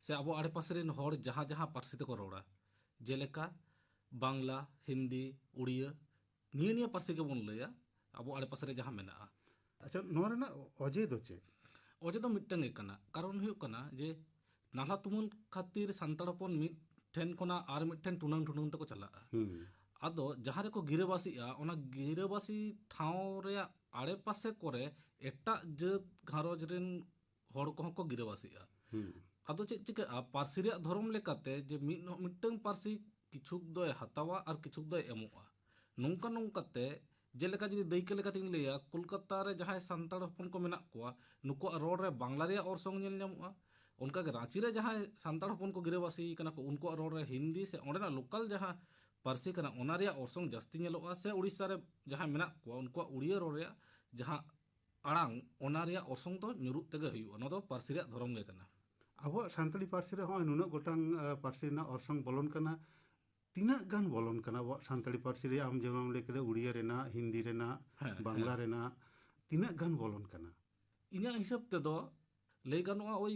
ᱥᱮ ᱟᱵᱚ ᱟᱲᱮᱯᱟᱥᱮ ᱨᱮᱱ ᱦᱚᱲ ᱡᱟᱦᱟᱸ ᱡᱟᱦᱟᱸ ᱯᱟᱹᱨᱥᱤ ᱛᱮᱠᱚ ᱨᱚᱲᱟ, ᱡᱮᱞᱮᱠᱟ ᱵᱟᱝᱞᱟ, ᱦᱤᱱᱫᱤ, ᱩᱲᱤᱭᱟᱹ, ᱱᱤᱭᱟᱹ ᱱᱤᱭᱟᱹ ᱯᱟᱹᱨᱥᱤ ᱜᱮᱵᱚᱱ ᱞᱟᱹᱭᱟ ᱟᱵᱚ ᱟᱲᱮᱯᱟᱥᱮ ᱨᱮ ᱡᱟᱦᱟᱸ ᱢᱮᱱᱟᱜᱼᱟ᱾ ᱟᱪᱪᱷᱟ, ᱱᱚᱣᱟ ᱨᱮᱱᱟᱜ ᱚᱡᱮ ᱫᱚ ᱪᱮᱫ? ᱚᱡᱮ ᱫᱚ ᱢᱤᱫᱴᱟᱝ ᱜᱮ ᱠᱟᱱᱟ᱾ ᱠᱟᱨᱚᱱ ᱦᱩᱭᱩᱜ ᱠᱟᱱᱟ ᱡᱮ ᱱᱟᱞᱦᱟ ᱛᱩᱢᱟᱹᱞ ᱠᱷᱟᱹᱛᱤᱨ ᱥᱟᱱᱛᱟᱲ ᱦᱚᱯᱚᱱ ᱢᱤᱫ ᱴᱷᱮᱱ ᱠᱷᱚᱱᱟᱜ ᱟᱨ ᱢᱤᱫ ᱴᱷᱮᱱ ᱴᱩᱱᱟᱹᱝ ᱴᱩᱱᱟᱹᱝ ᱛᱮᱠᱚ ᱪᱟᱞᱟᱜᱼᱟ᱾ ᱦᱩᱸ᱾ ᱟᱫᱚ ᱡᱟᱦᱟᱸ ᱨᱮᱠᱚ ᱜᱤᱨᱟᱹᱵᱟᱹᱥᱤᱜᱼᱟ, ᱚᱱᱟ ᱜᱤᱨᱟᱹᱵᱟᱹᱥᱤ ᱴᱷᱟᱶ ᱨᱮᱭᱟᱜ ᱟᱲᱮᱯᱟᱥᱮ ᱠᱚᱨᱮ ᱮᱴᱟᱜ ᱡᱟᱹᱛ ᱜᱷᱟᱨᱚᱸᱡᱽ ᱨᱮᱱ ᱦᱚᱲ ᱠᱚᱦᱚᱸ ᱠᱚ ᱜᱤᱨᱟᱹᱵᱟᱹᱥᱤᱜᱼᱟ᱾ ᱦᱩᱸ᱾ ᱟᱫᱚ ᱪᱮᱫ ᱪᱤᱠᱟᱹᱜᱼᱟ, ᱯᱟᱹᱨᱥᱤ ᱨᱮᱭᱟᱜ ᱫᱷᱚᱨᱚᱢ ᱞᱮᱠᱟᱛᱮ ᱡᱮ ᱢᱤᱫ, ᱢᱤᱫᱴᱟᱝ ᱯᱟᱹᱨᱥᱤ ᱠᱤᱪᱷᱩᱠ ᱫᱚᱭ ᱦᱟᱛᱟᱣᱟ ᱟᱨ ᱠᱤᱪᱷᱩᱠ ᱫᱚᱭ ᱮᱢᱚᱜᱼᱟ, ᱱᱚᱝᱠᱟ ᱱᱚᱝᱠᱟᱛᱮ, ᱡᱮᱞᱮᱠᱟ ᱡᱩᱫᱤ ᱫᱟᱹᱭᱠᱟᱹ ᱞᱮᱠᱟᱛᱤᱧ ᱞᱟᱹᱭᱟ, ᱠᱳᱞᱠᱟᱛᱟ ᱨᱮ ᱡᱟᱦᱟᱸᱭ ᱥᱟᱱᱛᱟᱲ ᱦᱚᱯᱚᱱ ᱠᱚ ᱢᱮᱱᱟᱜ ᱠᱚᱣᱟ, ᱱᱩᱠᱩᱣᱟᱜ ᱨᱚᱲ ᱨᱮ ᱵᱟᱝᱞᱟ ᱨᱮᱭᱟᱜ ᱚᱨᱥᱚᱝ ᱧᱮᱞ ᱧᱟᱢᱚᱜᱼᱟ᱾ ᱚᱱᱠᱟᱜᱮ ᱨᱟᱸᱪᱤ ᱨᱮ ᱡᱟᱦᱟᱸᱭ ᱥᱟᱱᱛᱟᱲ ᱦᱚᱯᱚᱱ ᱠᱚ ᱜᱤᱨᱟᱹᱵᱟᱹᱥᱤ ᱠᱟᱱᱟ ᱠᱚ, ᱩᱱᱠᱩᱣᱟᱜ ᱨᱚᱲ ᱨᱮ ᱦᱤᱱᱫᱤ ᱥᱮ ᱚᱸᱰᱮᱱᱟᱜ ᱞᱳᱠᱟᱞ ᱡᱟᱦᱟᱸ ᱯᱟᱹᱨᱥᱤ ᱠᱟᱱᱟ, ᱚᱱᱟ ᱨᱮᱭᱟᱜ ᱚᱨᱥᱚᱝ ᱡᱟᱹᱥᱛᱤ ᱧᱮᱞᱚᱜᱼᱟ᱾ ᱥᱮ ᱩᱲᱤᱥᱥᱟ ᱨᱮ ᱡᱟᱦᱟᱸᱭ ᱢᱮᱱᱟᱜ ᱠᱚᱣᱟ, ᱩᱱᱠᱩᱣᱟᱜ ᱩᱲᱤᱭᱟᱹ ᱨᱚᱲ ᱨᱮᱭᱟᱜ ᱡᱟᱦᱟᱸ ᱟᱲᱟᱝ, ᱚᱱᱟ ᱨᱮᱭᱟᱜ ᱚᱨᱥᱚᱝ ᱫᱚ ᱧᱩᱨᱩᱜ ᱛᱮᱜᱮ ᱦᱩᱭᱩᱜᱼᱟ᱾ ᱱᱚᱣᱟ ᱫᱚ ᱯᱟᱹᱨᱥᱤ ᱨᱮᱭᱟᱜ ᱫᱷᱚᱨᱚᱢ ᱜᱮ ᱠᱟᱱᱟ᱾ ᱟᱵᱚᱣᱟᱜ ᱥᱟᱱᱛᱟᱲᱤ ᱯᱟᱹᱨᱥᱤ ᱨᱮ ᱦᱚᱸᱜᱼᱚᱭ ᱱᱩᱱᱟᱹᱜ ᱜᱚᱴᱟᱝ, ᱟ, ᱯᱟᱹᱨᱥᱤ ᱨᱮᱱᱟᱜ ᱚᱨᱥᱚᱝ ᱵᱚᱞᱚᱱ ᱠᱟᱱᱟ, ᱛᱤᱱᱟᱹᱜ ᱜᱟᱱ ᱵᱚᱞᱚᱱ ᱠᱟᱱᱟ ᱟᱵᱚᱣᱟᱜ ᱥᱟᱱᱛᱟᱲᱤ ᱯᱟᱹᱨᱥᱤ ᱨᱮ? ᱟᱢ ᱡᱮᱢᱚᱱ ᱞᱟᱹᱭ ᱠᱮᱫᱟ, ᱩᱲᱤᱭᱟ ᱨᱮᱱᱟᱜ, ᱦᱤᱱᱫᱤ ᱨᱮᱱᱟᱜ, ᱦᱮᱸ, ᱵᱟᱝᱞᱟ ᱦᱮᱸ᱾ ᱨᱮᱱᱟᱜ, ᱛᱤᱱᱟᱹᱜ ᱜᱟᱱ ᱵᱚᱞᱚᱱ ᱠᱟᱱᱟ? ᱤᱧᱟᱹᱜ ᱦᱤᱥᱟᱹᱵ ᱛᱮᱫᱚ ᱞᱟᱹᱭ ᱜᱟᱱᱚᱜᱼᱟ, ᱳᱭ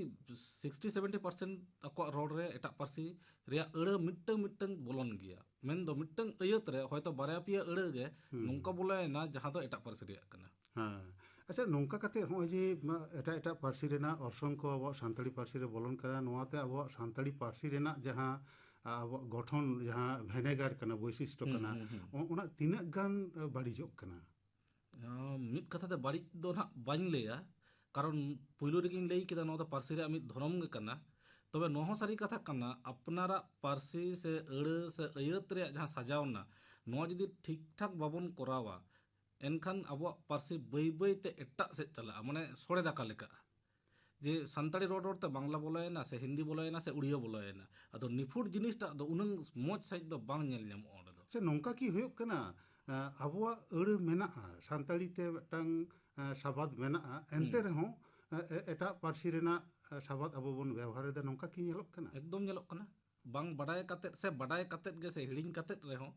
ᱥᱤᱠᱥᱴᱤ ᱥᱮᱵᱷᱮᱱᱴᱤ ᱯᱟᱨᱥᱮᱱᱴ ᱟᱠᱚᱣᱟᱜ ᱨᱚᱲ ᱨᱮ ᱮᱴᱟᱜ ᱯᱟᱹᱨᱥᱤ ᱨᱮᱭᱟᱜ ᱟᱹᱲᱟᱹ ᱢᱤᱫᱴᱟᱝ ᱢᱤᱫᱴᱟᱝ ᱵᱚᱞᱚᱱ ᱜᱮᱭᱟ᱾ ᱢᱮᱱᱫᱚ ᱢᱤᱫᱴᱟᱝ ᱟᱹᱭᱟᱹᱛ ᱨᱮ ᱦᱚᱭᱛᱳ ᱵᱟᱨᱭᱟ ᱯᱮᱭᱟ ᱟᱹᱲᱟᱹ ᱜᱮ ᱦᱩᱸ᱾ ᱱᱚᱝᱠᱟ ᱵᱚᱞᱚᱭᱮᱱᱟ, ᱡᱟᱦᱟᱸ ᱫᱚ ᱮᱴᱟᱜ ᱯᱟᱹᱨᱥᱤ ᱨᱮᱭᱟᱜ ᱠᱟᱱᱟ᱾ ᱦᱮᱸ, ᱟᱪᱪᱷᱟ, ᱱᱚᱝᱠᱟ ᱠᱟᱛᱮ ᱦᱚᱸᱜᱼᱚᱭ ᱡᱮ ᱢᱟ, ᱮᱴᱟᱜ ᱮᱴᱟᱜ ᱯᱟᱹᱨᱥᱤ ᱨᱮᱱᱟᱜ ᱚᱨᱥᱚᱝ ᱠᱚ ᱟᱵᱚᱣᱟᱜ ᱥᱟᱱᱛᱟᱲᱤ ᱯᱟᱹᱨᱥᱤ ᱨᱮ ᱵᱚᱞᱚᱱ ᱠᱟᱱᱟ, ᱱᱚᱣᱟᱛᱮ ᱟᱵᱚᱣᱟᱜ ᱥᱟᱱᱛᱟᱲᱤ ᱯᱟᱹᱨᱥᱤ ᱨᱮᱱᱟᱜ ᱡᱟᱦᱟᱸ, ᱟ, ᱟᱵᱚᱣᱟᱜ ᱜᱚᱴᱷᱚᱱ, ᱡᱟᱦᱟᱸ ᱵᱷᱮᱱᱮᱜᱟᱨ ᱠᱟᱱᱟ, ᱵᱳᱭᱥᱤᱥᱴᱚ ᱦᱩᱸ, ᱠᱟᱱᱟ, ᱦᱩᱸ, ᱦᱩᱸ᱾ ᱚ-, ᱚᱱᱟ ᱛᱤᱱᱟᱹᱜ ᱜᱟᱱ, ᱟ, ᱵᱟᱹᱲᱤᱡᱚᱜ ᱠᱟᱱᱟ? ᱟᱸ, ᱢᱤᱫ ᱠᱟᱛᱷᱟ ᱛᱮ ᱵᱟᱹᱲᱤᱡ ᱫᱚ ᱱᱟᱦᱟᱜ ᱵᱟᱹᱧ ᱞᱟᱹᱭᱟ, ᱠᱟᱨᱚᱱ ᱯᱩᱭᱞᱩ ᱨᱮᱜᱮᱧ ᱞᱟᱹᱭ ᱠᱮᱫᱟ, ᱱᱚᱣᱟ ᱫᱚ ᱯᱟᱹᱨᱥᱤ ᱨᱮᱭᱟᱜ ᱢᱤᱫ ᱫᱷᱚᱨᱚᱢ ᱜᱮ ᱠᱟᱱᱟ᱾ ᱛᱚᱵᱮ ᱱᱚᱣᱟ ᱦᱚᱸ ᱥᱟᱹᱨᱤ ᱠᱟᱛᱷᱟ ᱠᱟᱱᱟ, ᱟᱯᱱᱟᱨᱟᱜ ᱯᱟᱹᱨᱥᱤ ᱥᱮ ᱟᱹᱲᱟᱹ ᱥᱮ ᱟᱹᱭᱟᱹᱛ ᱨᱮᱭᱟᱜ ᱡᱟᱦᱟᱸ ᱥᱟᱡᱟᱣᱱᱟ, ᱱᱚᱣᱟ ᱡᱩᱫᱤ ᱴᱷᱤᱠ ᱴᱷᱟᱠ ᱵᱟᱵᱚᱱ ᱠᱚᱨᱟᱣᱟ, ᱮᱱᱠᱷᱟᱱ ᱟᱵᱚᱣᱟᱜ ᱯᱟᱹᱨᱥᱤ ᱵᱟᱹᱭ ᱵᱟᱹᱭ ᱛᱮ ᱮᱴᱟᱜ ᱥᱮᱫ ᱪᱟᱞᱟᱜᱼᱟ, ᱢᱟᱱᱮ ᱥᱚᱲᱮ ᱫᱟᱠᱟ ᱞᱮᱠᱟ᱾ ᱡᱮ ᱥᱟᱱᱛᱟᱲᱤ ᱨᱚᱲ ᱨᱚᱲ ᱛᱮ ᱵᱟᱝᱞᱟ ᱵᱚᱞᱚᱭᱮᱱᱟ ᱥᱮ ᱦᱤᱱᱫᱤ ᱵᱚᱞᱚᱭᱮᱱᱟ ᱥᱮ ᱩᱲᱤᱭᱟ ᱵᱚᱞᱚᱭᱮᱱᱟ, ᱟᱫᱚ ᱱᱤᱯᱷᱩᱴ ᱡᱤᱱᱤᱥᱴᱟᱜ ᱫᱚ ᱩᱱᱟᱹᱝ ᱢᱚᱡᱽ ᱥᱟᱺᱦᱤᱡ ᱫᱚ ᱵᱟᱝ ᱧᱮᱞ ᱧᱟᱢᱚᱜᱼᱟ ᱚᱸᱰᱮ ᱫᱚ᱾ ᱥᱮ ᱱᱚᱝᱠᱟ ᱠᱤ ᱦᱩᱭᱩᱜ ᱠᱟᱱᱟ, ᱮ, ᱟᱵᱚᱣᱟᱜ ᱟᱹᱲᱟᱹ ᱢᱮᱱᱟᱜᱼᱟ, ᱥᱟᱱᱛᱟᱲᱤ ᱛᱮ ᱢᱤᱫᱴᱟᱝ, ᱮ, ᱥᱟᱵᱟᱫ ᱢᱮᱱᱟᱜᱼᱟ, ᱮᱱᱛᱮ ᱦᱩᱸ᱾ ᱨᱮᱦᱚᱸ, ᱮ, ᱮ, ᱮᱴᱟᱜ ᱯᱟᱹᱨᱥᱤ ᱨᱮᱱᱟᱜ, ᱮ, ᱥᱟᱵᱟᱫ ᱟᱵᱚ ᱵᱚᱱ ᱵᱮᱣᱦᱟᱨ ᱮᱫᱟ, ᱱᱚᱝᱠᱟ ᱠᱤ ᱧᱮᱞᱚᱜ ᱠᱟᱱᱟ? ᱮᱠᱫᱚᱢ ᱧᱮᱞᱚᱜ ᱠᱟᱱᱟ᱾ ᱵᱟᱝ ᱵᱟᱰᱟᱭ ᱠᱟᱛᱮᱫ ᱥᱮ ᱵᱟᱰᱟᱭ ᱠᱟᱛᱮᱫ ᱜᱮ ᱥᱮ ᱦᱤᱲᱤᱧ ᱠᱟᱛᱮᱫ ᱨᱮᱦᱚᱸ